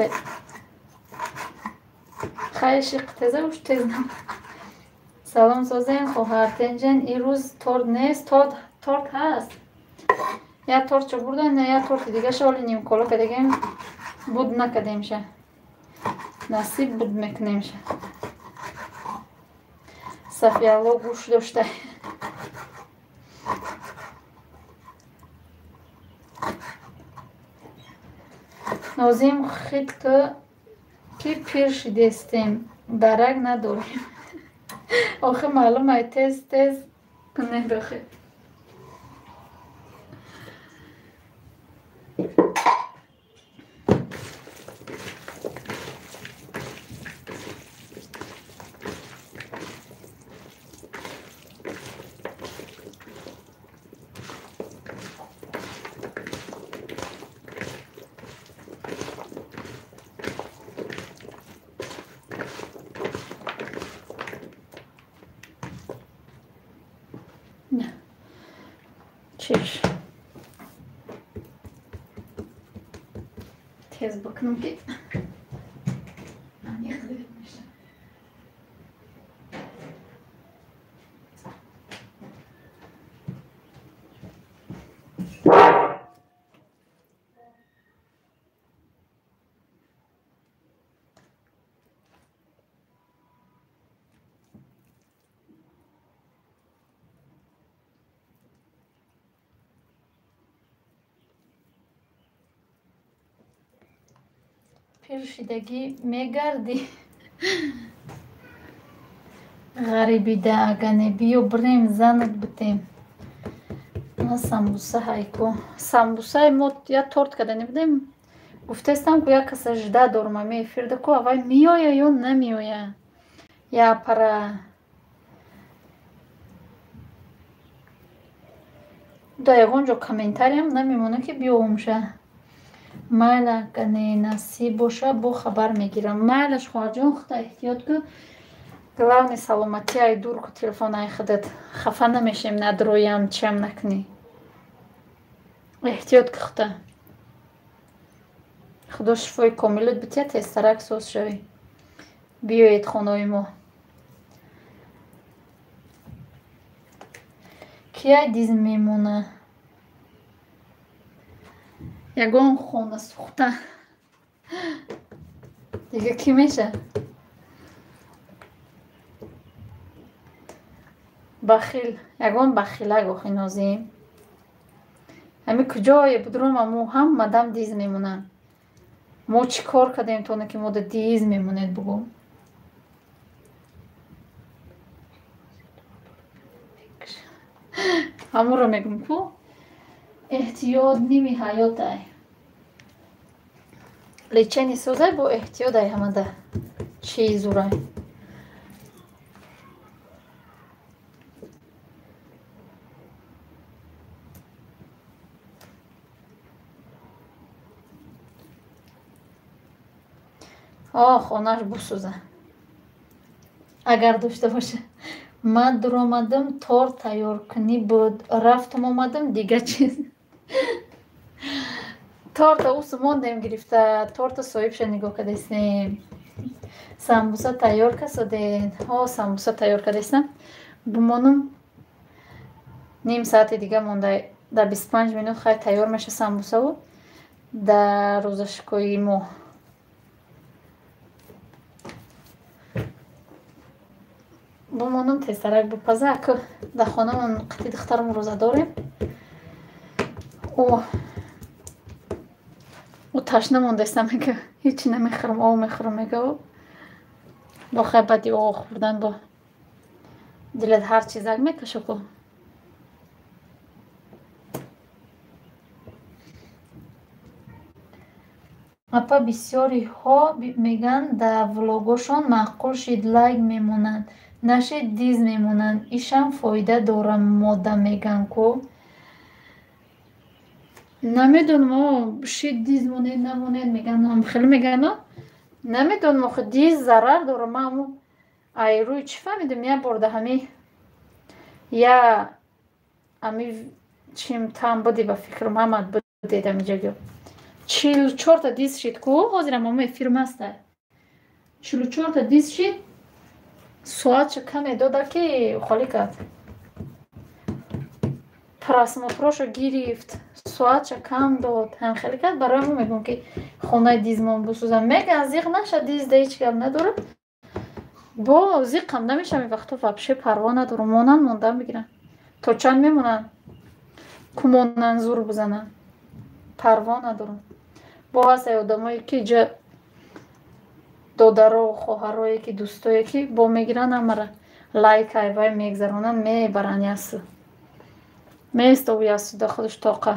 Хайши теза уш тез нам. Салом созен хоҳар тенҷен, ирӯз торт нест, торт ҳаст. Я тортчо бурдан, я торти дигаша оли нимкола кадагем буд накадемша. Насиб буд мекунемша. Сафиялло гӯш дошта. Нозим хит ки пир шидестем, дарак надорем. Охи маълум ай тез тез кунед охи. Чиш. Тез бикунам ки пир шидагӣ мегардӣ. Ғарибида агане биё бирем занат битем. На самбуса ҳайку. Самбусаи мо я торт кардани будем. Гуфтаистам ку як каса жда дорум ами эфирда ку авай меоя ё намеоя. Я пара. Да ягон ҷо комментариям намемона ки биёумша. Майла гане насиб боша бо хабар мегирам. Майлаш хоҳарҷон, худта эҳтиёт ку. Главное саломатӣ ай дур ку телефон ай худат. Хафа намешем, надроям, чиам накунӣ. Эҳтиёт ку худта. Худо шифои комилат бития, тезтарак соз шавӣ. Биёед хонаи мо. Кияй диз мемона? Ягон хона сӯхта. Дига кӣ меша? Бахил, ягон бахилак охи Нозим. Ҳами куҷое будром мо ҳамадам диз мемонанд. Мо чӣ кор кардем то ки мода диз мемонед бугӯ? Ҳамонро мегӯм ку? Эҳтиёт ними ҳаётай. Лечени созай бо эҳтиёт ай ҳамада. Чӣ зурай? О, хонаш бусӯза. Агар дошта боша. Ман дуромадам, торт тайёркунӣ буд. Рафтам омадам, дига чиз. Торта усу мондем гирифта, торта соҳибша нигоҳ кардастем. Самбуса тайёр касоден. О, самбуса тайёр кардастам. Бумонум ним саати дига монда, дар 25 минут хай тайёр меша самбусаву дар рӯзашикои мо. Бумонам тезтарак бипаза. Ака дар хонамон қити духтарам рӯза дорем. Ӯ ташна мондаиста, мега ҳечи намехӯрам, об мехӯрам, мега. Бо хай баъди об хӯрдан бо дилат ҳар чизак мекаша ку. Апа, бисёриҳо мегӯянд дар влогошон маъқул шид лайк мемонанд, нашид диз мемонанд. Ишам фоида дора мода мегӯянд ку. Намедонам, шид диз монед намонед мегӯянд, хеле мегӯянд. Намедонам, охи диз зарар дора. Ман аму ай рӯи чӣ фаҳмидам, як бор да ҳами я ами чим там буди, ба фикрам ҳамат будед амиҷагё. 44та диз шид ку, ҳозирам амо эфирм аста. 44та диз шид, соатша каме дода ки холӣ кард. Просмотрошо гирифт, соатша кам дод, ҳам хеле кард. Барои мо мегӯям ки хонаи дизмон бисӯзам. Мегӯянд зиқ наша, диз да ҳеҷ гап надорад. Бо зиқам намешавам, ин вақто вообще парво надорам. Монанд мондан бигиранд. То чанд мемонанд? Кумонанд, зур бизананд. Парво надорам. Бо ҳастае одамое ки ҷа додаро, хоҳарое ки дӯстое ки бо мегиранд ҳамара лайк айвай мегзаронанд, мебаранд ясу. Меистову ясу да худаш тоқа.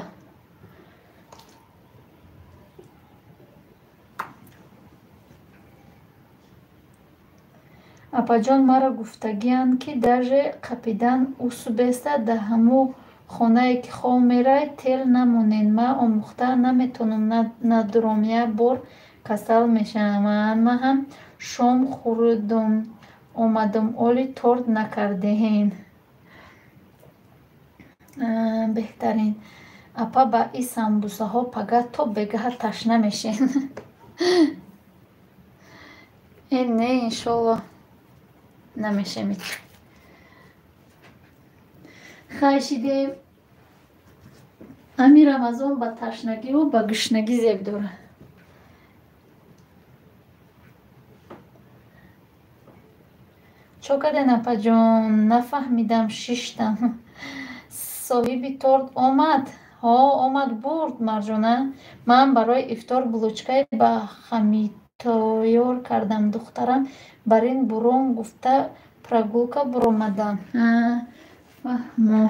Апаҷон, маро гуфтагианд ки даже қапидан усу беста да ҳаму хонае ки хоб мерай тел намонед. Ман омӯхта наметонам, надуром, як бор касал мешавам. Ман ҳам шом хӯрдум омадам, оли торт накардеҳен. Беҳтарин. Апа, ба и самбусаҳо пага то бегаҳа ташна мешен. Э не, иншолло намешем. Хай шидем. Ами Рамазон ба ташнагиву ба гушнагӣ зеб дорад. Чо карден, апаҷон? Нафаҳмидам, шиштам. Соҳиби торт омад? Ҳо, омад, бурд, Марҷона. Ман барои ифтор булочкаи ба хамитоёр кардам. Духтарам бар ин бурон гуфта прогулка буромадам. Фаҳмо.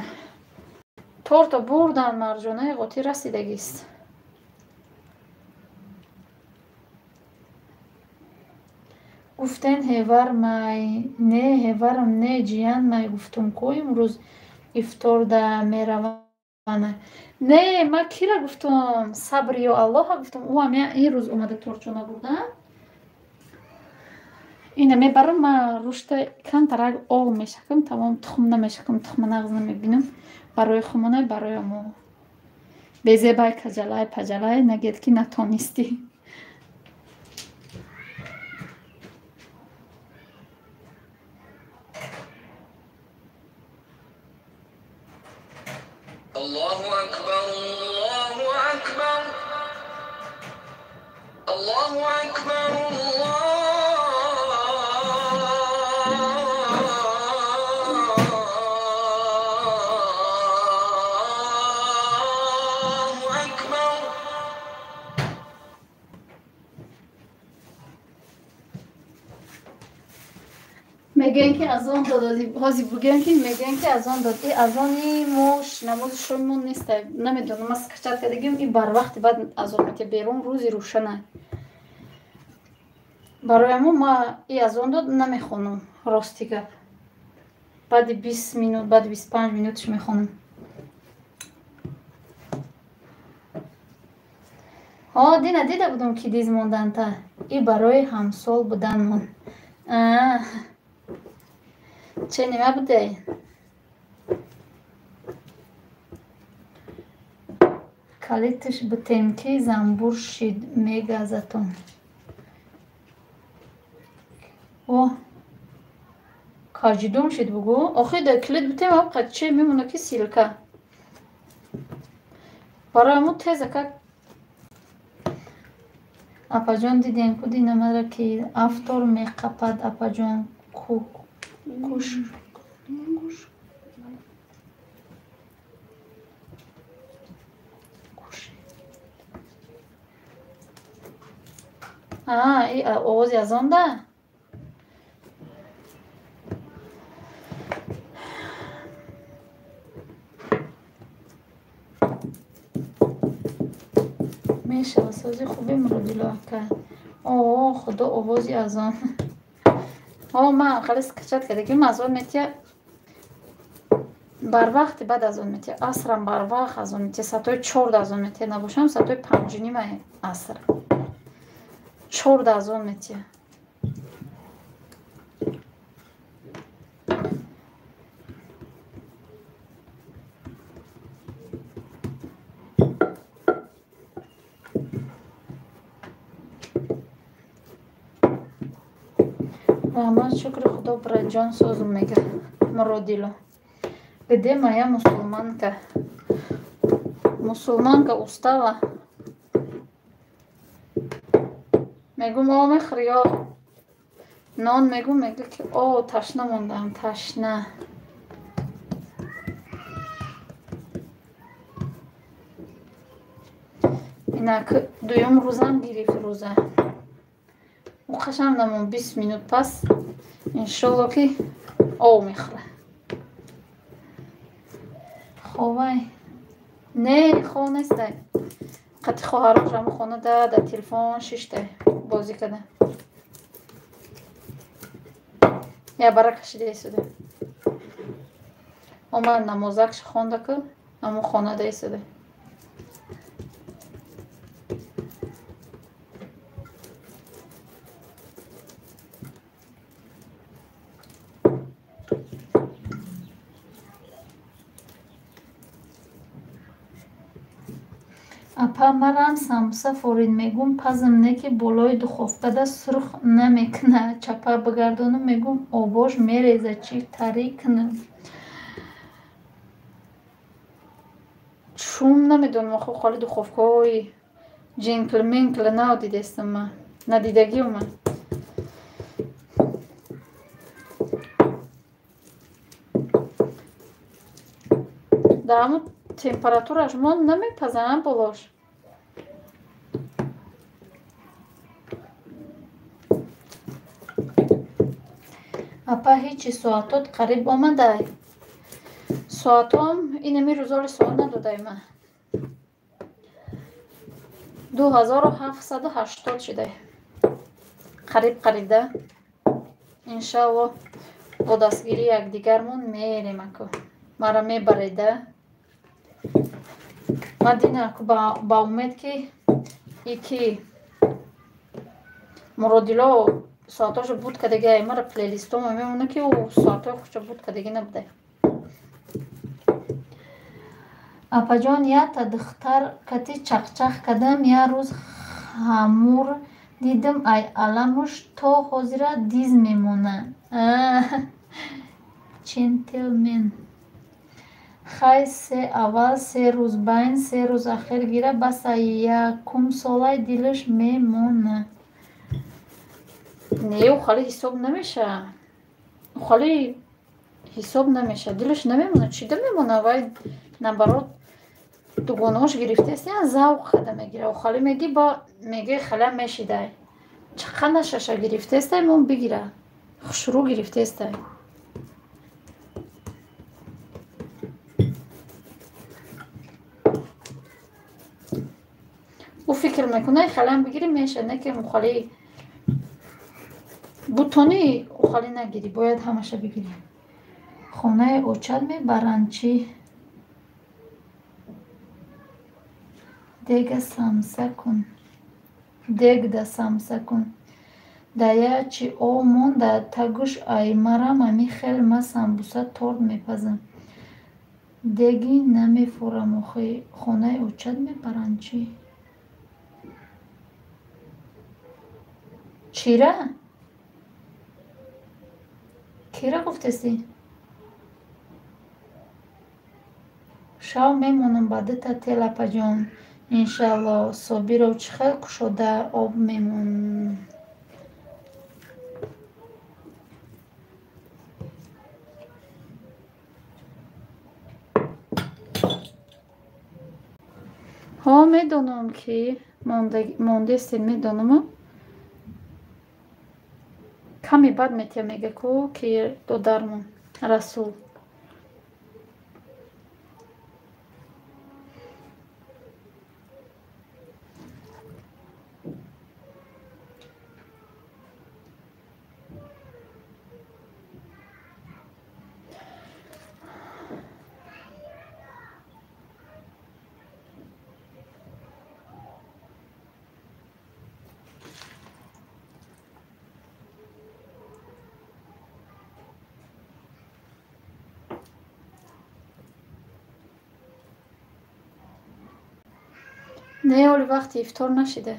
Торто бурдан, Марҷонаи қотӣ расидагист. Гуфтен ҳевармай, не ҳеварам, не ҷиянмай. Гуфтум ку имрӯз ифторда меравана. Не, ман кира гуфтум? Сабр ё Аллоҳа гуфтум. Ӯ ҳам ин рӯз омада торчона бурдан. Ина мебарам, ман рушта камтарак об мешакам, тамом тухм намешакам, тухма нағз намебинам. Барои хумонай, барои мо. Безебай, каҷалай, паҷалай, нагед ки натонистӣ. Аллоҳу акбар, Аллоҳу акбар, Аллоҳу акбар, Аллоҳу акбар. Мегӯянд ки азон дод, ҳозир бигӯянд ки мегӯянд ки азон дод. И азони мо намози шомимон нест. Намедонам, ман скачат кардагим, и барвақти баъд азон мете берун рӯзи рӯшана. Барои мо ма и азон дод намехонам, рости гап. Баъди 20 минут, баъди 25 минутш мехонам. Ҳо, дина дида будам ки диз монданта. И барои ҳамсол буданмон. Че нима буде? Калитш бутем ки занбур шид мегазатон. О, каҷидум шид бугу. Охи да килит бутем абқа че мемона ки силка. Барои мо теза как апаҷон дидем ку динамара ки автор меқапад апаҷон ку. Куш. Куш. Куш. А, и овози азон да? Мешава сози хуби Муродило ака. О, худо овози азон. О, ман халис качат карда ки азон метия барвақти баъд азон метия. Асрам барвақт азон метия. Саатҳои 4 азон метия. Набошам саатҳои 5:30 аср. 4 азон метия. Раҳмат, шукри худо, браҷон созум мега Муродило. Где моя мусулманка? Мусулманка устала. Мегум о мехӯри ё нон мегум, мега ки о ташна мондаам, ташна. Инак дуюм рӯзам гирифт рӯза. Уқашам намон 20 минут пас иншолло ки ов мехӯра. Ховай. Не, хов нестай. Қати хоҳарош ҳаму хона да дар телефон шиштай бозӣ када. Я бара кашида истода. Омад намозакш хонда ку, ҳаму хона да истода. Апа марам самбуса форид мегум пазм не ки болои духовкада сурх намекуна. Чапа бигардонам мегум обош мереза чӣ тарӣ кунам. Чум намедонам охо холи духовкаҳои ҷентлменкла надидестам ман. Надидагиам ман. Дар ҳамун температураш мон намепазам болош. Апа ҳечи соатот қариб омадай. Соатом инами рӯзоли соат надодай ман. 2780 шидай. Қариб қарибда. Иншалло бо дастгирии якдигармон мерем аку. Мара мебареда. Ман дина аку ба умед ки ики Муродило соатҳошо буд кадагиай мара плейлистома мемона ки ӯ соатҳои худшо буд кадаги набудай. Апаҷон якта духтар кати чақчақ кардам, як рӯз хамур дидам ай аламуш то ҳозира диз мемона. Чентлмен. Хай се аввал се рӯз байн се рӯз ахир гира баса якумсолай дилаш мемона. Не, ӯ хали ҳисоб намеша. Ӯ хали ҳисоб намеша. Дилаш намемона. Чида мемона? Вай наоборот дугонаҳош гирифтааст, ян завқ када мегира. Ӯ хали меги ба меги халя мешидай. Чақа нашаша гирифтаестай, мон бигира. Хушрӯ гирифтаестай. Ӯ фикр мекунад, халям бигирӣ меша, не ки мухали бутони ухали нагирӣ, бояд ҳамаша бигирӣ. Хонаи очат мебаранд чӣ? Дега самса кун. Дегда самса кун. Да я чи о монда тагуш ай марам ами хел ма самбуса торт мепазам. Деги намефурам охи. Хонаи очат мебаранд чӣ? Чира? Кира гуфтеси? Шав мемонам ба дута тел апаҷон. Иншалло Собиров чӣ хел кушода об мемон. Ҳо, медонам, ки мондестед, медонам. Каме бад метия мега ку ки додармон Расул. Не, оли вақти ифтор нашида.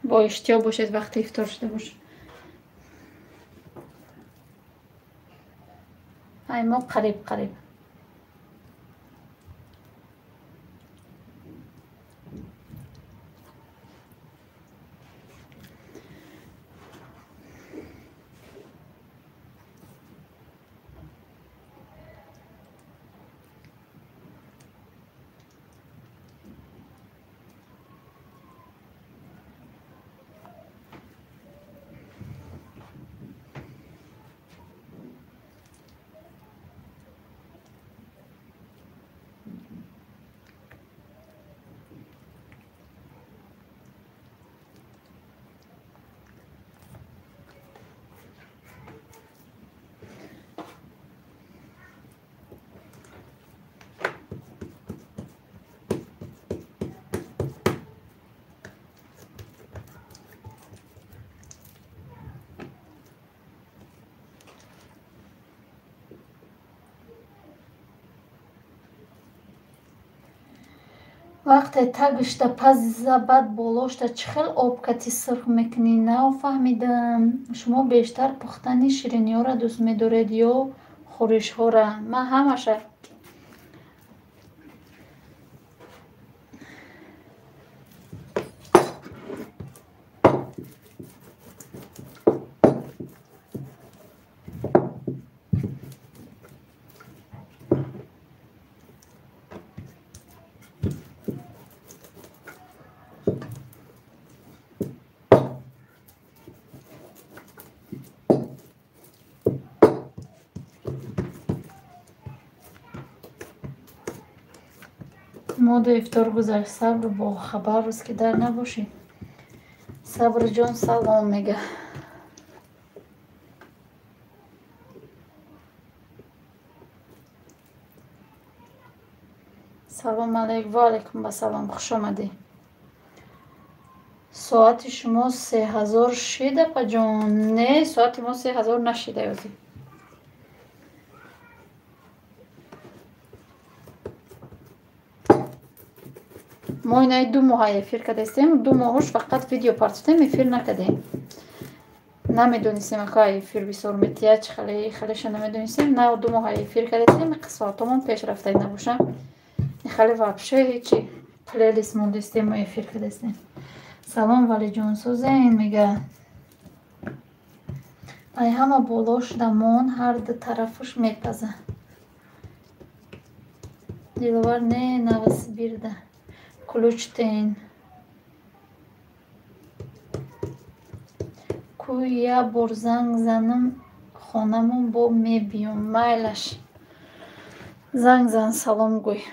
Бо иштиҳо бошед, вақти ифтор шуда бошад. Ай мо қариб қариб. Вақте тагишта паза, баъд болошта чӣ хел об кати сирх мекунӣ? Нафаҳмидам. Шумо бештар пухтани шириниҳоро дӯст медоред ё хӯришҳоро? Ман ҳамаша. Мода ифтор гузашт. Сабр бо хабар рӯз ки дар набошӣ. Сабрҷон, салом мега. Салом алейк, ва алейкум ассалом, хуш омадӣ. Соати шумо 3000 шида, паҷон? Не, соати мо 3000 нашида ёзӣ. Мо инаи 2 моҳа эфир кардастем, 2 моҳош фақат видео партофтем, эфир накардем. Намедонистем, ака эфир бисёр метия, чӣ хеле хелеша намедонистем. На, 2 моҳа эфир кардастем, соатомон пеш рафта набоша. Хеле вообще ҳечи плейлист мондастем мо эфир кардастем. Салом, Валиҷон, созен мега. Ай ҳама боло шуда мон ҳар ду тарафаш мепаза. Диловар, не, Новосибирда. Ключтен. Ку я бор занг занам хонамон бо мебиём. Майлаш. Занг зан, салом гӯй.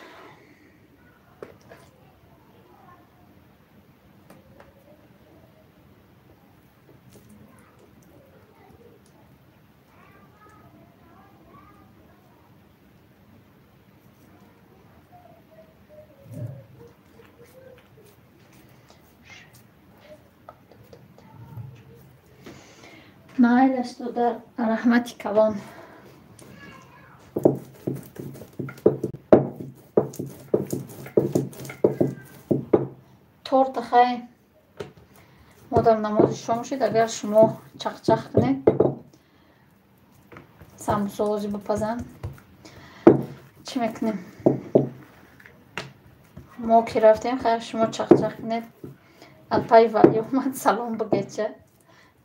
Майлаш додар, раҳмати калон. Торта хай модам намози шом шид, агар шумо чақчақ кунед, самбусози бипазам. Чӣ мекунем? Мо ки рафтем, хайр шумо чақчақ кунед. Апай Валӣ омад, салом бигеча.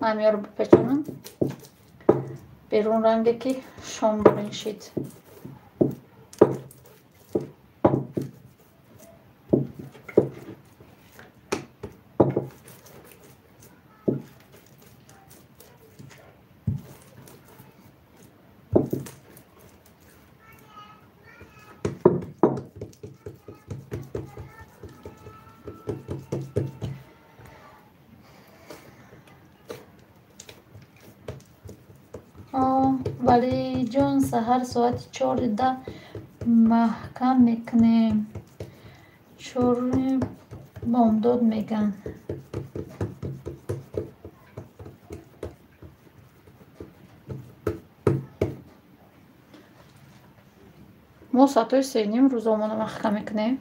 Ман ёро бипечонам. Берун ранге ки шом бурин шид. Валиҷон, саҳар соати 4:10 маҳкам мекунем. 4 бомдод меган. Мо соатҳои 3:30 рӯзомона маҳкам мекунем.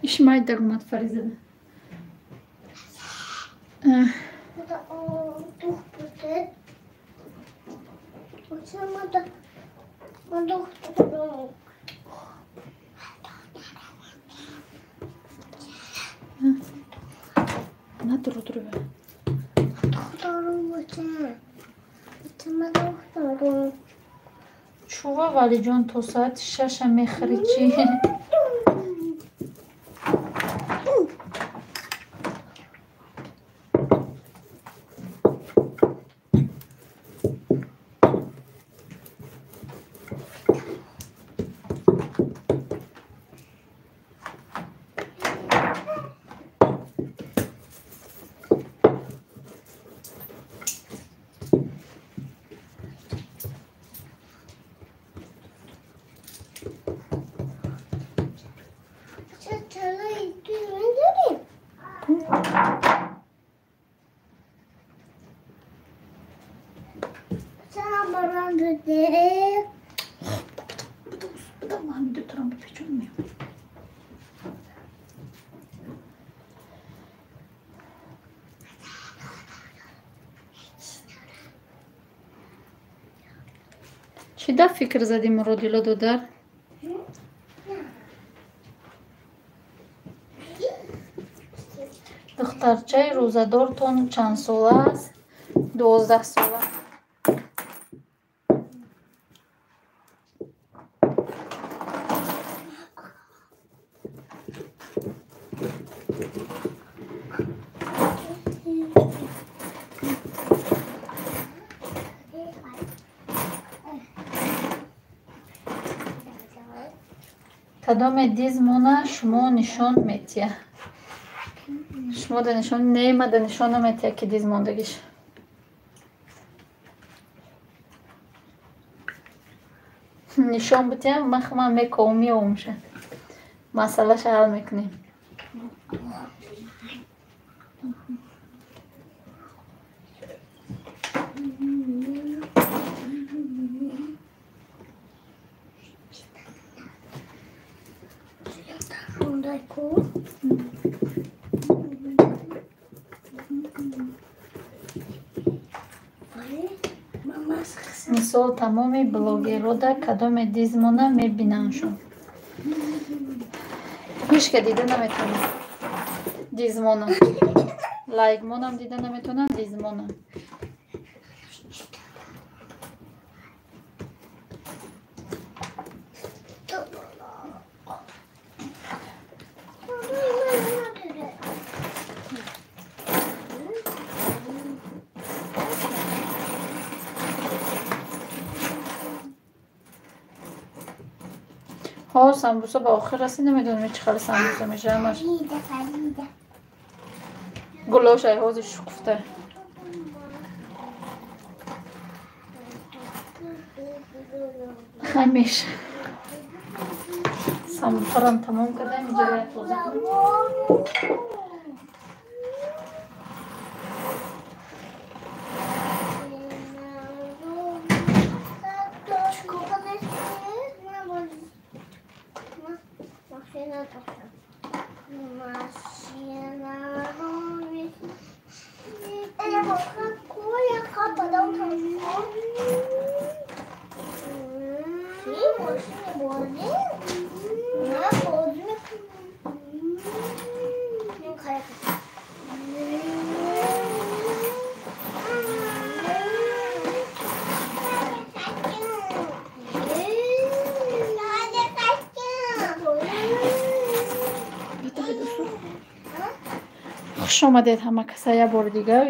Ишмай даромад Фаризада. Чува Валиҷон то соати 6 мехӯри чӣ? Чӣ да фикр задӣ, Муродило додар? Духтарчаи рӯзадортон чанд сола аст? 12 сола. Кадоме дизмона шумо нишон метия? Шумо да нишон нема да нишон наметия ки диз мондагиш. Нишон битиям, ман худам мековум меомша. Масъалаша ҳал мекунем. Мисол, тамоми блогерода кадоме дизмона мебинандшон. Ҳеч ка дида наметавонад дизмона. Лайкмонам дида наметавонанд дизмона. Ҳо, самбуса ба охир расид, намедонам чӣ хел самбуса мешавад. Гулошай ҳозир шукуфта. Хамеш. Самбусарам тамом кардам, иҷора тоза кунам. Хуш омадед ҳама каса як бори дигар.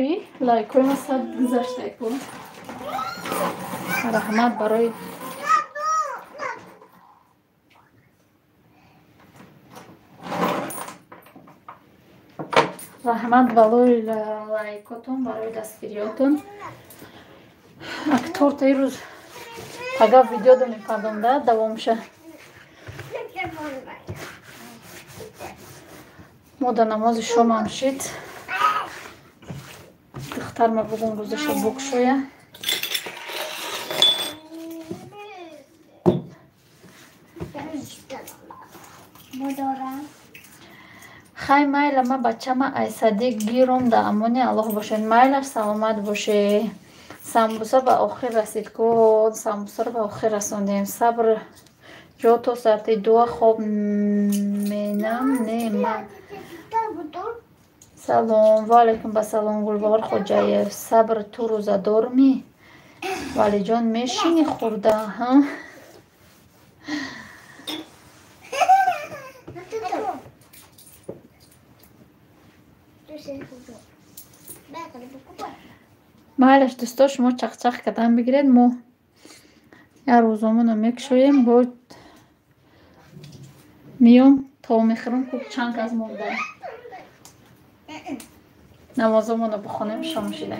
Лайкҳои ма сад гузаштаку. Раҳмат барои раҳмат балои лайкотон, барои дастгириётон. Ак торта ирӯз пага видео мепардом да давомша. Мо дар намози шомам шид. Духтарма бугун рӯзаша букшоя. Хай майла ма бачама айсади гиром да амони Аллоҳ бошед. Майлаш саломат боше. Самбуса ба охир расид ку. Самбусаро ба охир расондем. Сабр ҷо то соати 2 хоб менам не ма. Салом ва алайкум ба салом Гулбаҳор Хоҷаев. Сабр ту рӯзадормӣ? Валиҷон мешини хӯрда, ҳа? Майлаш дӯсто, шумо чақчақ кардан бигиред, мо як рӯзомонро мекушоем, бо миём то мехӯрем, ку чанд кас монда. Намозомонро бихонем, шом шида.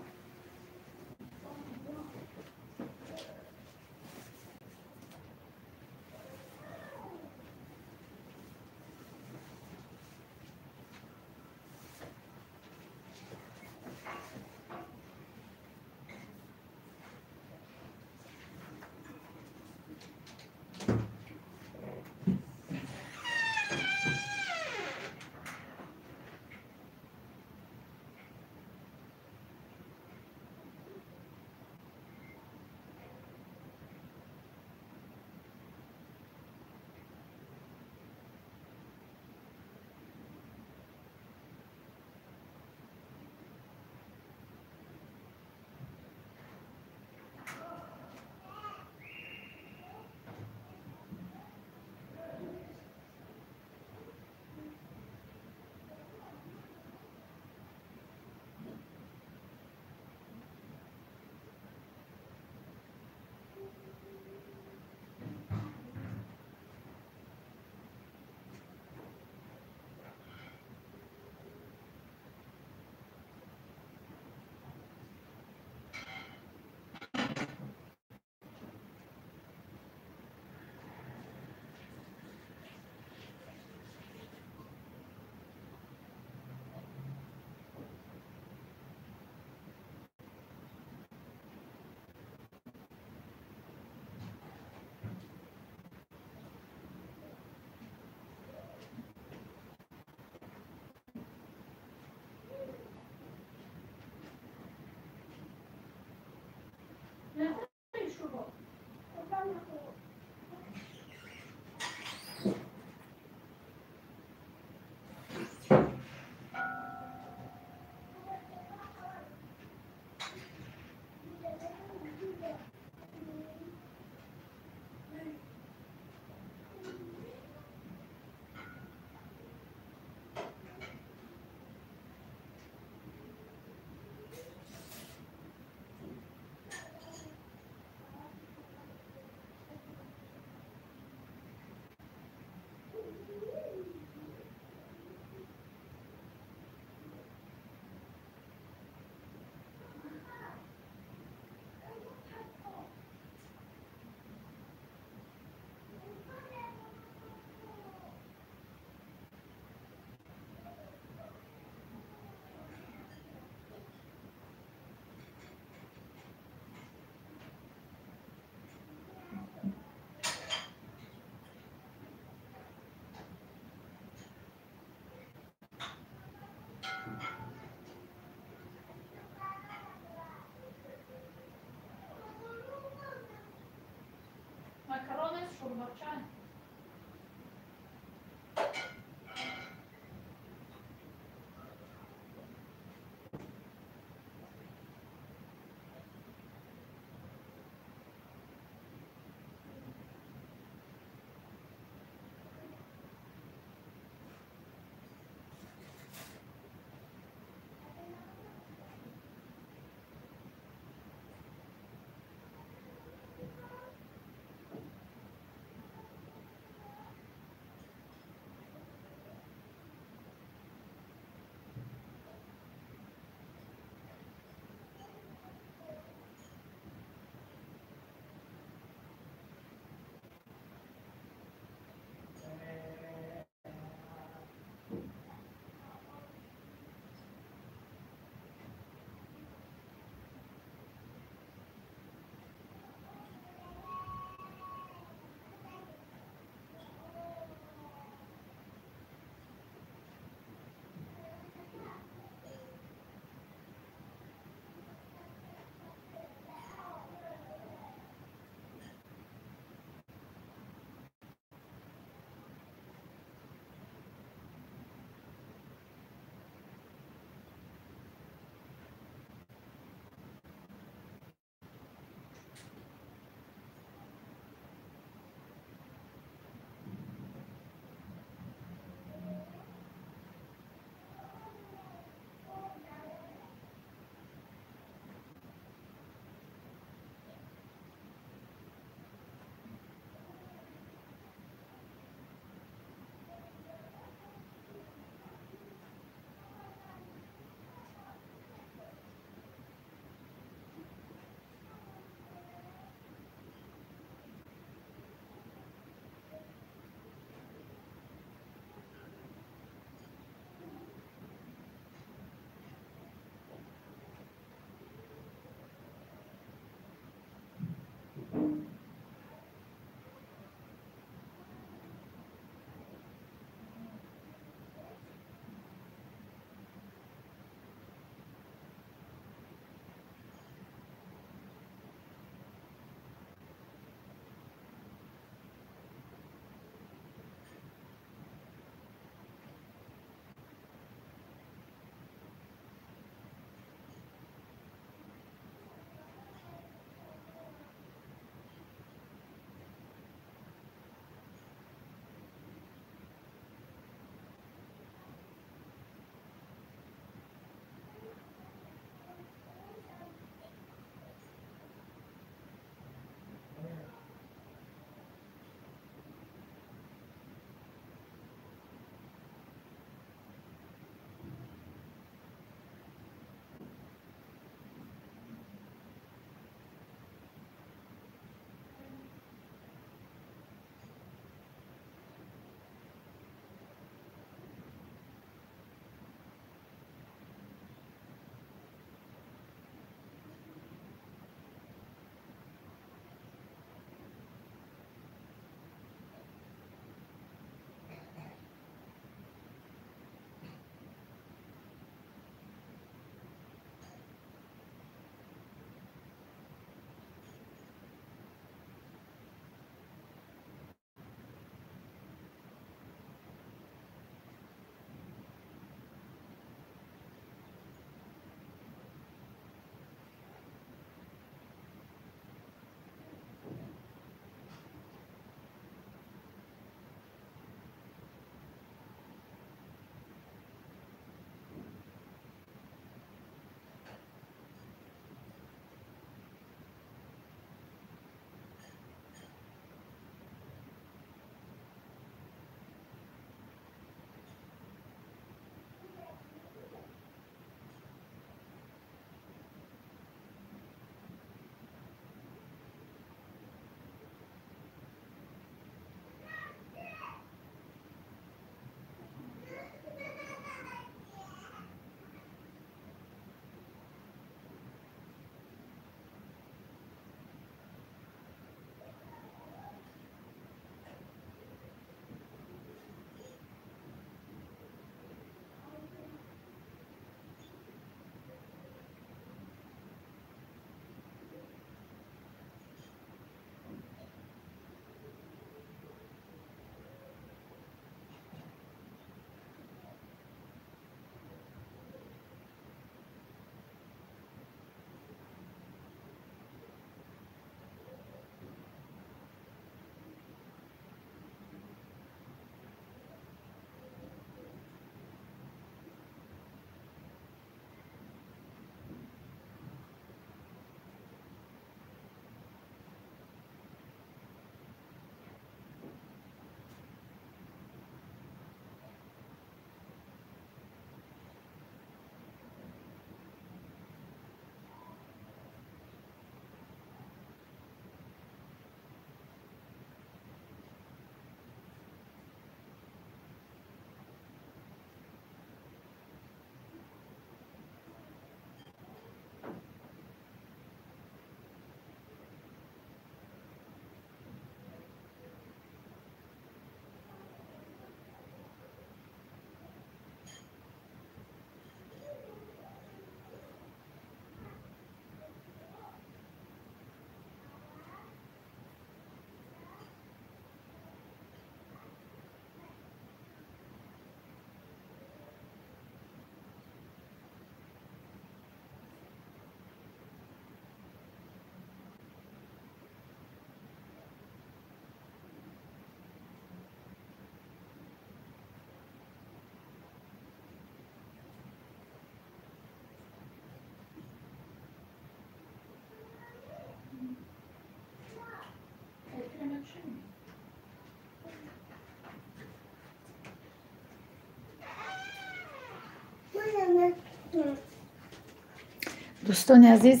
Дӯстони азиз,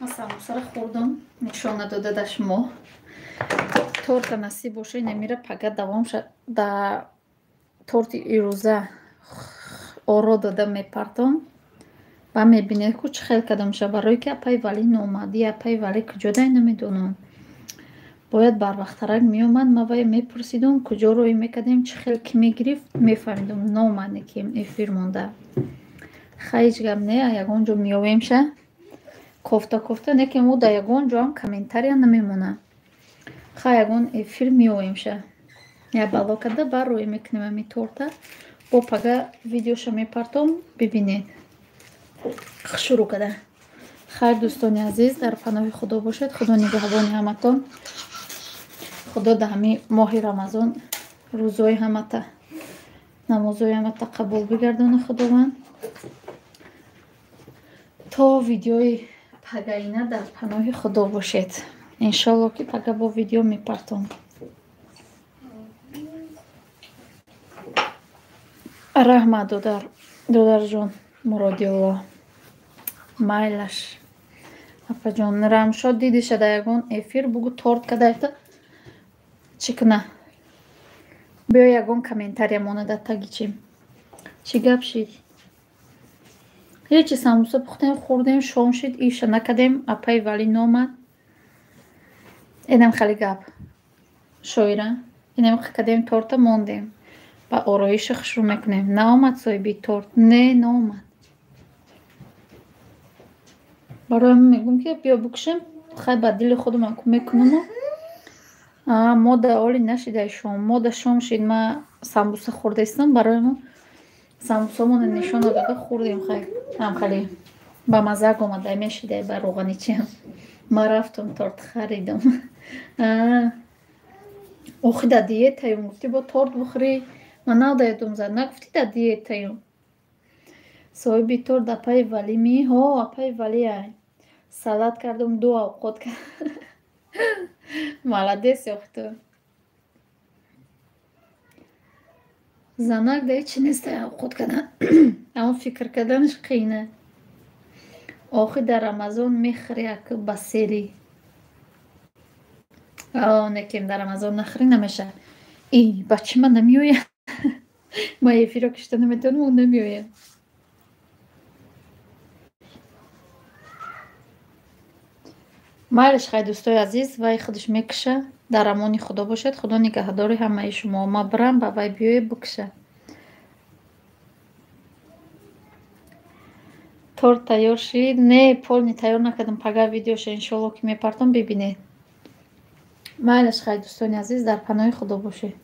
ман самбусаро хӯрдам, нишон надода да шумо. Торта насиб боша, инамира пага давом да торти ирӯза оро дода мепартом ва мебинед ку чӣ хел када мешавад. Барое ки апаи Валӣ номадӣ, апаи Валӣ куҷо дай намедонам. Бояд барвақттарак меомад, ман вай мепурсидум, куҷо рӯй мекардем, чӣ хел ки мегирифт, мефаҳмидум. Номаде ки эфир монда. Хай ҳеҷ гап не, ягон ҷо меёвемша. Кофта кофта не ки мо дар ягон ҷоам комментария намемонад. Хай ягон эфир меёвемша. Я бало карда бар рӯй мекунем ҳамин торта. Бо пага видеоша мепартом, бибинед. Шурӯъ карда. Хайр дӯстони азиз, дар паноҳи Худо бошед. Худо нигаҳбони ҳаматон. Худо дар ҳамин моҳи Рамазон рӯзои ҳамата, намозои ҳамата қабул бигардона Худованд. То видеои пагаина дар паноҳи Худо бошед. Иншолло ки пага бо видео мепартом. Раҳмат додар, додарҷон Муродиулло. Майлаш. Апаҷон, Рамшод дидиша дар ягон эфир бугу торт кадайта чӣ куна? Биё ягон комментария монада таги чим. Чӣ гап шид? Ҳечи самбуса пухтем, хӯрдем, шом шид, иша накардем, апаи Валӣ номад. Инам хеле гап. Шоира, инам кардем торта мондем. Ба ороиши хушрӯ мекунем. Наомад соҳиби торт? Не, наомад. Барои ҳамин мегӯм ки биё бикушем, хай ба дили худам мекунаму. Мода оли нашидай шом. Мода шом шид, ма самбуса хӯрдаистам, барои мо самбусамона нишон дода хӯрдем, хай ҳам хеле ба маззак омада мешидай ба роғани чиам. Ма рафтам торт харидам. Охи да диетаем, гуфтӣ бо торт бихӯрӣ. Ман надаёдум зад, нагуфтӣ да диетаем. Соҳиби торт апаи Валӣ ми? Ҳо, апаи Валӣ ай. Салат кардум, ду авқот кардам. Молодец охи ту. Занак да ҳечи нестай авқот кардан. Аммо фикр карданаш қийна. Охи дар Рамазон мехӯрӣ як ба серӣ. Некем дар Рамазон нахӯрӣ намешавад. И ба чӣ ман намеоям? Ман эфирро кишта наметавонам, ӯ намеояд. Майлаш хай дӯстои азиз, вай худаш мекуша. Дар амони Худо бошед. Худо нигаҳдори ҳамаи шумо. Ма бирам ба вай биёе бикуша. Торт тайёр шид? Не, полни тайёр накардам. Пага видеоша иншолло ки мепартом, бибинед. Майлаш хай дӯстони азиз, дар паноҳи Худо бошед.